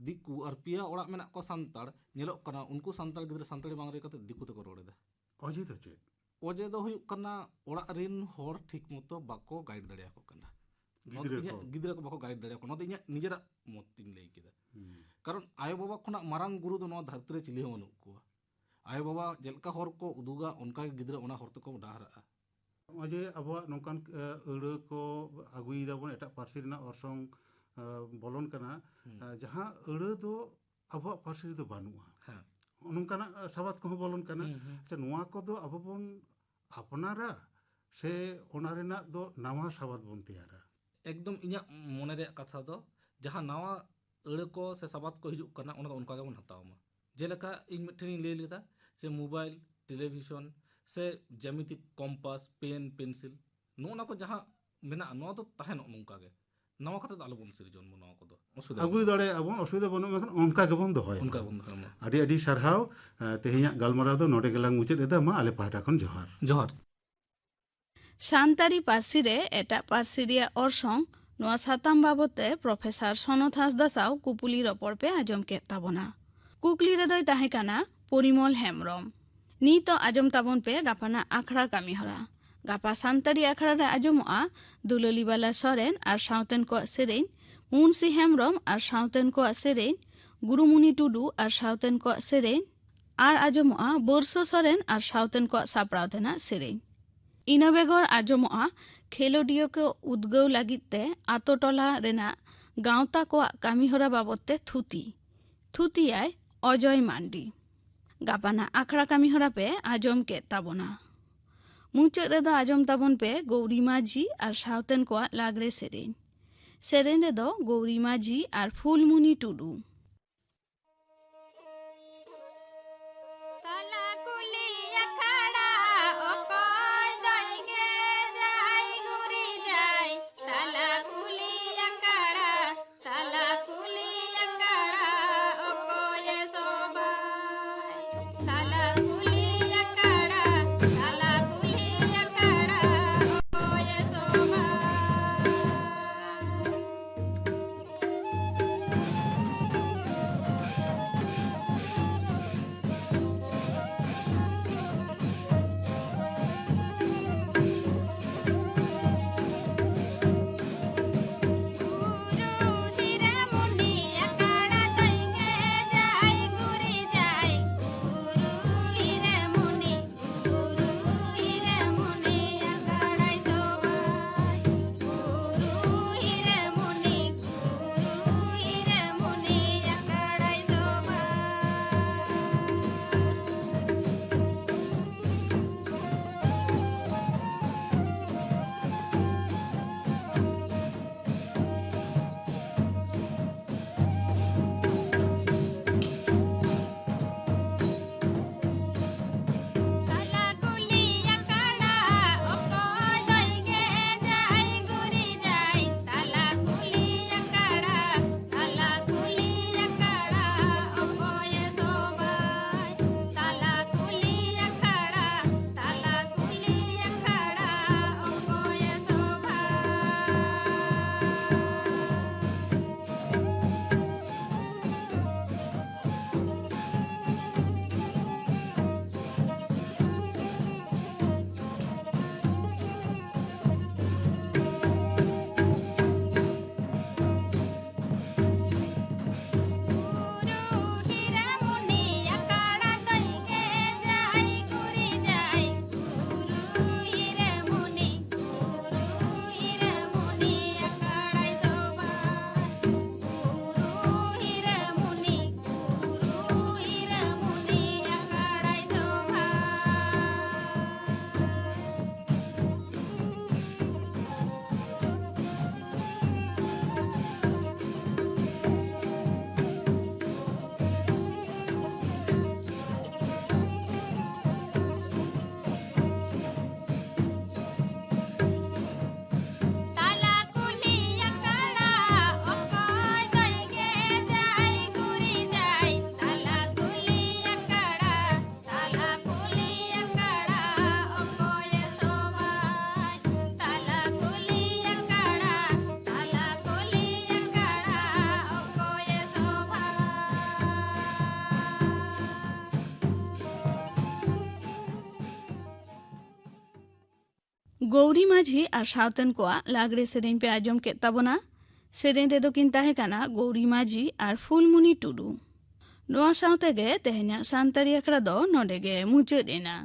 ᱫᱤᱠᱩ ᱟᱨ ᱯᱮᱭᱟ ᱚᱲᱟᱜ ᱢᱮᱱᱟᱜ ᱠᱚᱣᱟ ᱥᱟᱱᱛᱟᱲ, ᱧᱮᱞᱚᱜ ᱠᱟᱱᱟ ᱩᱱᱠᱩ ᱥᱟᱱᱛᱟᱲ ᱜᱤᱫᱽᱨᱟᱹ ᱥᱟᱱᱛᱟᱲᱤ ᱵᱟᱝ ᱞᱟᱹᱭ ᱠᱟᱛᱮ ᱫᱤᱠᱩ ᱛᱮᱠᱚ ᱨᱚᱲ ᱮᱫᱟ᱾ ᱚᱡᱮ ᱫᱚ ᱪᱮᱫ? ᱚᱡᱮ ᱫᱚ ᱦᱩᱭᱩᱜ ᱠᱟᱱᱟ ᱚᱲᱟᱜ ᱨᱤᱱ ᱦᱚᱲ ᱴᱷᱤᱠ ᱢᱚᱛᱚ ᱵᱟᱠᱚ ᱜᱟᱭᱤᱰ ᱫᱟᱲᱮᱭᱟᱠᱚ ᱠᱟᱱᱟ᱾ ᱱᱚᱣᱟ ᱫᱚ ᱜᱤᱫᱽᱨᱟᱹ ᱤᱧᱟᱹᱜ ᱠᱚ? ᱜᱤᱫᱽᱨᱟᱹ ᱠᱚ ᱵᱟᱠᱚ ᱜᱟᱭᱤᱰ ᱫᱟᱲᱮᱭᱟᱠᱚ ᱠᱟᱱᱟ᱾ ᱱᱚᱣᱟ ᱫᱚ ᱤᱧᱟᱹᱜ ᱱᱤᱡᱮᱨᱟᱜ ᱢᱚᱛ ᱤᱧ ᱞᱟᱹᱭ ᱠᱮᱫᱟ᱾ ᱦᱩᱸ᱾ ᱠᱟᱨᱚᱱ ᱟᱭᱳᱼᱵᱟᱵᱟ ᱠᱷᱚᱱᱟᱜ ᱢᱟᱨᱟᱝ ᱜᱩᱨᱩ ᱫᱚ ᱱᱚᱣᱟ ᱫᱷᱟᱹᱨᱛᱤ ᱨᱮ ᱪᱤᱞᱤ ᱦᱚᱸ ᱵᱟᱹᱱᱩᱜ ᱠᱚᱣᱟ᱾ ᱟᱭᱳᱼᱵᱟᱵᱟ ᱪᱮᱫ ᱞᱮᱠᱟ ᱦᱚᱨ ᱠᱚ ᱩᱫᱩᱜᱟ, ᱚᱱᱠᱟ ᱜᱮ ᱜᱤᱫᱽᱨᱟᱹ ᱚᱱᱟ ᱦᱚᱨ ᱛᱮᱠᱚ ᱰᱟᱦᱟᱨᱟᱜᱼᱟ᱾ ᱱᱚᱜᱼᱚᱭ ᱡᱮ ᱟᱵᱚᱣᱟᱜ ᱱᱚᱝᱠᱟᱱ ᱮ, ᱟᱹᱲᱟᱹ ᱠᱚ ᱟᱹᱜᱩᱭ ᱫᱟᱵᱚᱱ, ᱮᱴᱟᱜ ᱯᱟᱹᱨᱥᱤ ᱨᱮᱱᱟᱜ ᱚᱨᱥᱚᱝ ᱮ, ᱵᱚᱞᱚᱱ ᱠᱟᱱᱟ, ᱦᱩᱸ᱾ ᱮ, ᱡᱟᱦᱟᱸ ᱟᱹᱲᱟᱹ ᱫᱚ ᱟᱵᱚᱣᱟᱜ ᱯᱟᱹᱨᱥᱤ ᱨᱮᱫᱚ ᱵᱟᱹᱱᱩᱜᱼᱟ, ᱦᱮᱸ᱾ ᱱᱚᱝᱠᱟᱱᱟᱜ ᱮ, ᱥᱟᱵᱟᱫ ᱠᱚᱦᱚᱸ ᱵᱚᱞᱚᱱ ᱠᱟᱱᱟ᱾ ᱦᱩᱸ, ᱦᱩᱸ᱾ ᱟᱪᱪᱷᱟ, ᱱᱚᱣᱟ ᱠᱚᱫᱚ ᱟᱵᱚ ᱵᱚᱱ ᱟᱯᱱᱟᱨᱟ ᱥᱮ ᱚᱱᱟ ᱨᱮᱱᱟᱜ ᱫᱚ ᱱᱟᱣᱟ ᱥᱟᱵᱟᱫ ᱵᱚᱱ ᱛᱮᱭᱟᱨᱟ? ᱮᱠᱫᱚᱢ ᱤᱧᱟᱹᱜ ᱢᱚᱱᱮ ᱨᱮᱭᱟᱜ ᱠᱟᱛᱷᱟ ᱫᱚ, ᱡᱟᱦᱟᱸ ᱱᱟᱣᱟ ᱟᱹᱲᱟᱹ ᱠᱚ ᱥᱮ ᱥᱟᱵᱟᱫ ᱠᱚ ᱦᱤᱡᱩᱜ ᱠᱟᱱᱟ, ᱚᱱᱟ ᱫᱚ ᱚᱱᱠᱟ ᱜᱮᱵᱚᱱ ᱦᱟᱛᱟᱣ ᱢᱟ᱾ ᱡᱮᱞᱮᱠᱟ ᱤᱧ ᱢᱤᱫᱴᱷᱮᱱᱤᱧ ᱞᱟᱹᱭ ᱞᱮᱫᱟ ᱡᱮ ᱢᱳᱵᱟᱭᱤᱞ, ᱴᱮᱞᱤᱵᱷᱤᱥᱚᱱ ᱥᱮ ᱡᱮᱢᱤᱛᱤ ᱠᱚᱢᱯᱟᱥ, ᱯᱮᱱ, ᱯᱮᱱᱥᱤᱞ, ᱱᱚᱜᱼᱚ ᱱᱟ ᱠᱚ ᱡᱟᱦᱟᱸ ᱢᱮᱱᱟᱜᱼᱟ, ᱱᱚᱣᱟ ᱫᱚ ᱛᱟᱦᱮᱱᱚᱜ ᱱᱚᱝᱠᱟ ᱜᱮ᱾ ᱱᱟᱣᱟ ᱠᱟᱛᱮ ᱫᱚ ᱟᱞᱚᱵᱚᱱ ᱥᱤᱨᱡᱚᱱ ᱢᱟ ᱱᱚᱣᱟ ᱠᱚᱫᱚ᱾ ᱚᱥᱩᱵᱤᱫᱷᱟ ᱟᱹᱜᱩ ᱵᱟᱹᱱᱩᱜᱼᱟ᱾ ᱫᱟᱲᱮᱭᱟᱜᱼᱟ ᱵᱚᱱ, ᱚᱥᱩᱵᱤᱫᱷᱟ ᱵᱟᱹᱱᱩᱜᱼᱟ, ᱢᱮᱱᱠᱷᱟᱱ ᱚᱱᱠᱟ ᱜᱮᱵᱚᱱ ᱫᱚᱦᱚᱭᱟ᱾ ᱚᱱᱠᱟ ᱵᱚᱱ ᱫᱚᱦᱚᱭ ᱢᱟ᱾ ᱟᱹᱰᱤ ᱟᱹᱰᱤ ᱥᱟᱨᱦᱟᱣ᱾ ᱮ, ᱛᱮᱦᱮᱧᱟᱜ ᱜᱟᱞᱢᱟᱨᱟᱣ ᱫᱚ ᱱᱚᱰᱮ ᱜᱮᱞᱟᱝ ᱢᱩᱪᱟᱹᱫ ᱮᱫᱟ᱾ ᱢᱟ ᱟᱞᱮ ᱯᱟᱦᱴᱟ ᱠᱷᱚᱱ ᱡᱚᱦᱟᱨ᱾ ᱡᱚᱦᱟᱨ᱾ ᱥᱟᱱᱛᱟᱲᱤ ᱯᱟᱹᱨᱥᱤ ᱨᱮ ᱮᱴᱟᱜ ᱯᱟᱹᱨᱥᱤ ᱨᱮᱭᱟᱜ ᱚᱨᱥᱚᱝ, ᱱᱚᱣᱟ ᱥᱟᱛᱟᱢ ᱵᱟᱵᱚᱛ ᱛᱮ ᱯᱨᱚᱯᱷᱮᱥᱚᱨ ᱥᱚᱱᱚᱛ ᱦᱟᱸᱥᱫᱟ ᱥᱟᱶ ᱠᱩᱯᱩᱞᱤ ᱨᱚᱯᱚᱲ ᱯᱮ ᱟᱸᱡᱚᱢ ᱠᱮᱫ ᱛᱟᱵᱚᱱᱟ᱾ ᱠᱩᱠᱞᱤ ᱨᱮᱫᱚᱭ ᱛᱟᱦᱮᱸ ᱠᱟᱱᱟ ᱯᱚᱨᱤᱢᱚᱞ ᱦᱮᱢᱵᱽᱨᱚᱢ᱾ ᱱᱤᱛᱚᱜ ᱟᱸᱡᱚᱢ ᱛᱟᱵᱚᱱ ᱯᱮ ᱜᱟᱯᱟᱱᱟᱜ ᱟᱠᱷᱲᱟ ᱠᱟᱹᱢᱤ ᱦᱚᱨᱟ᱾ ᱜᱟᱯᱟ ᱥᱟᱱᱛᱟᱲᱤ ᱟᱠᱷᱲᱟ ᱨᱮ ᱟᱸᱡᱚᱢᱚᱜᱼᱟ ᱫᱩᱞᱟᱹᱞᱤ ᱵᱟᱞᱟ ᱥᱚᱨᱮᱱ ᱟᱨ ᱥᱟᱶᱛᱮᱱ ᱠᱚᱣᱟᱜ ᱥᱮᱨᱮᱧ, ᱢᱩᱱᱥᱤ ᱦᱮᱢᱵᱽᱨᱚᱢ ᱟᱨ ᱥᱟᱶᱛᱮᱱ ᱠᱚᱣᱟᱜ ᱥᱮᱨᱮᱧ, ᱜᱩᱨᱩᱢᱩᱱᱤ ᱴᱩᱰᱩ ᱟᱨ ᱥᱟᱶᱛᱮᱱ ᱠᱚᱣᱟᱜ ᱥᱮᱨᱮᱧ, ᱟᱨ ᱟᱸᱡᱚᱢᱚᱜᱼᱟ ᱵᱚᱨᱥᱚ ᱥᱚᱨᱮᱱ ᱟᱨ ᱥᱟᱶᱛᱮᱱ ᱠᱚᱣᱟᱜ ᱥᱟᱯᱲᱟᱣ ᱛᱮᱱᱟᱜ ᱥᱮᱨᱮᱧ᱾ ᱤᱱᱟᱹ ᱵᱮᱜᱚᱨ ᱟᱸᱡᱚᱢᱚᱜᱼᱟ ᱠᱷᱮᱞᱳᱰᱤᱭᱟᱹ ᱠᱚ ᱩᱫᱽᱜᱟᱹᱣ ᱞᱟᱹᱜᱤᱫ ᱛᱮ ᱟᱛᱳ ᱴᱚᱞᱟ ᱨᱮᱱᱟᱜ ᱜᱟᱶᱛᱟ ᱠᱚᱣᱟᱜ ᱠᱟᱹᱢᱤᱦᱚᱨᱟ ᱵᱟᱵᱚᱛ ᱛᱮ ᱛᱷᱩᱛᱤ᱾ ᱛᱷᱩᱛᱤᱭᱟᱭ ᱚᱡᱚᱭ ᱢᱟᱱᱰᱤ᱾ ᱜᱟᱯᱟᱱᱟᱜ ᱟᱠᱷᱲᱟ ᱠᱟᱹᱢᱤ ᱦᱚᱨᱟ ᱯᱮ ᱟᱸᱡᱚᱢ ᱠᱮᱫ ᱛᱟᱵᱚᱱᱟ᱾ ᱢᱩᱪᱟᱹᱫ ᱨᱮᱫᱚ ᱟᱸᱡᱚᱢ ᱛᱟᱵᱚᱱ ᱯᱮ ᱜᱳᱣᱨᱤ ᱢᱟᱹᱡᱷᱤ ᱟᱨ ᱥᱟᱶᱛᱮᱱ ᱠᱚᱣᱟᱜ ᱞᱟᱜᱽᱲᱮ ᱥᱮᱨᱮᱧ᱾ ᱥᱮᱨᱮᱧ ᱨᱮᱫᱚ ᱜᱳᱣᱨᱤ ᱢᱟᱹᱡᱷᱤ ᱟᱨ ᱯᱷᱩᱞᱢᱩᱱᱤ ᱴᱩᱰᱩ᱾ ᱛᱟᱞᱟ ᱠᱩᱞᱦᱤ ᱟᱠᱷᱲᱟ ᱚᱠᱚᱭ ᱫᱚᱭ ᱜᱮᱡᱟᱭ ᱜᱩᱨᱤᱡᱟᱭ? ᱛᱟᱞᱟ ᱠᱩᱞᱦᱤ ᱟᱠᱷᱲᱟ, ᱛᱟᱞᱟ ᱠᱩᱞᱦᱤ ᱟᱠᱷᱲᱟ ᱚᱠᱚᱭᱮ ᱥᱚᱵᱟᱭ? ᱛᱟᱞᱟ ᱠᱩᱞᱦᱤ ᱟᱠᱷᱲᱟ, ᱛᱟᱞᱟ ᱠᱩᱞᱦᱤ ᱟᱠᱷᱲᱟ ᱚᱠᱚᱭᱮ ᱥᱚᱵᱟᱭ? ᱜᱳᱣᱨᱤ ᱢᱟᱹᱡᱷᱤ ᱟᱨ ᱥᱟᱶᱛᱮᱱ ᱠᱚᱣᱟᱜ ᱞᱟᱜᱽᱲᱮ ᱥᱮᱨᱮᱧ ᱯᱮ ᱟᱸᱡᱚᱢ ᱠᱮᱫ ᱛᱟᱵᱚᱱᱟ᱾ ᱥᱮᱨᱮᱧ ᱨᱮᱫᱚ ᱠᱤᱱ ᱛᱟᱦᱮᱸ ᱠᱟᱱᱟ ᱜᱳᱣᱨᱤ ᱢᱟᱹᱡᱷᱤ ᱟᱨ ᱯᱷᱩᱞᱢᱩᱱᱤ ᱴᱩᱰᱩ᱾ ᱱᱚᱣᱟ ᱥᱟᱶ ᱛᱮᱜᱮ ᱛᱮᱦᱮᱧᱟᱜ ᱥᱟᱱᱛᱟᱲᱤ ᱟᱠᱷᱲᱟ ᱫᱚ ᱱᱚᱰᱮ ᱜᱮ ᱢᱩᱪᱟᱹᱫ ᱮᱱᱟ᱾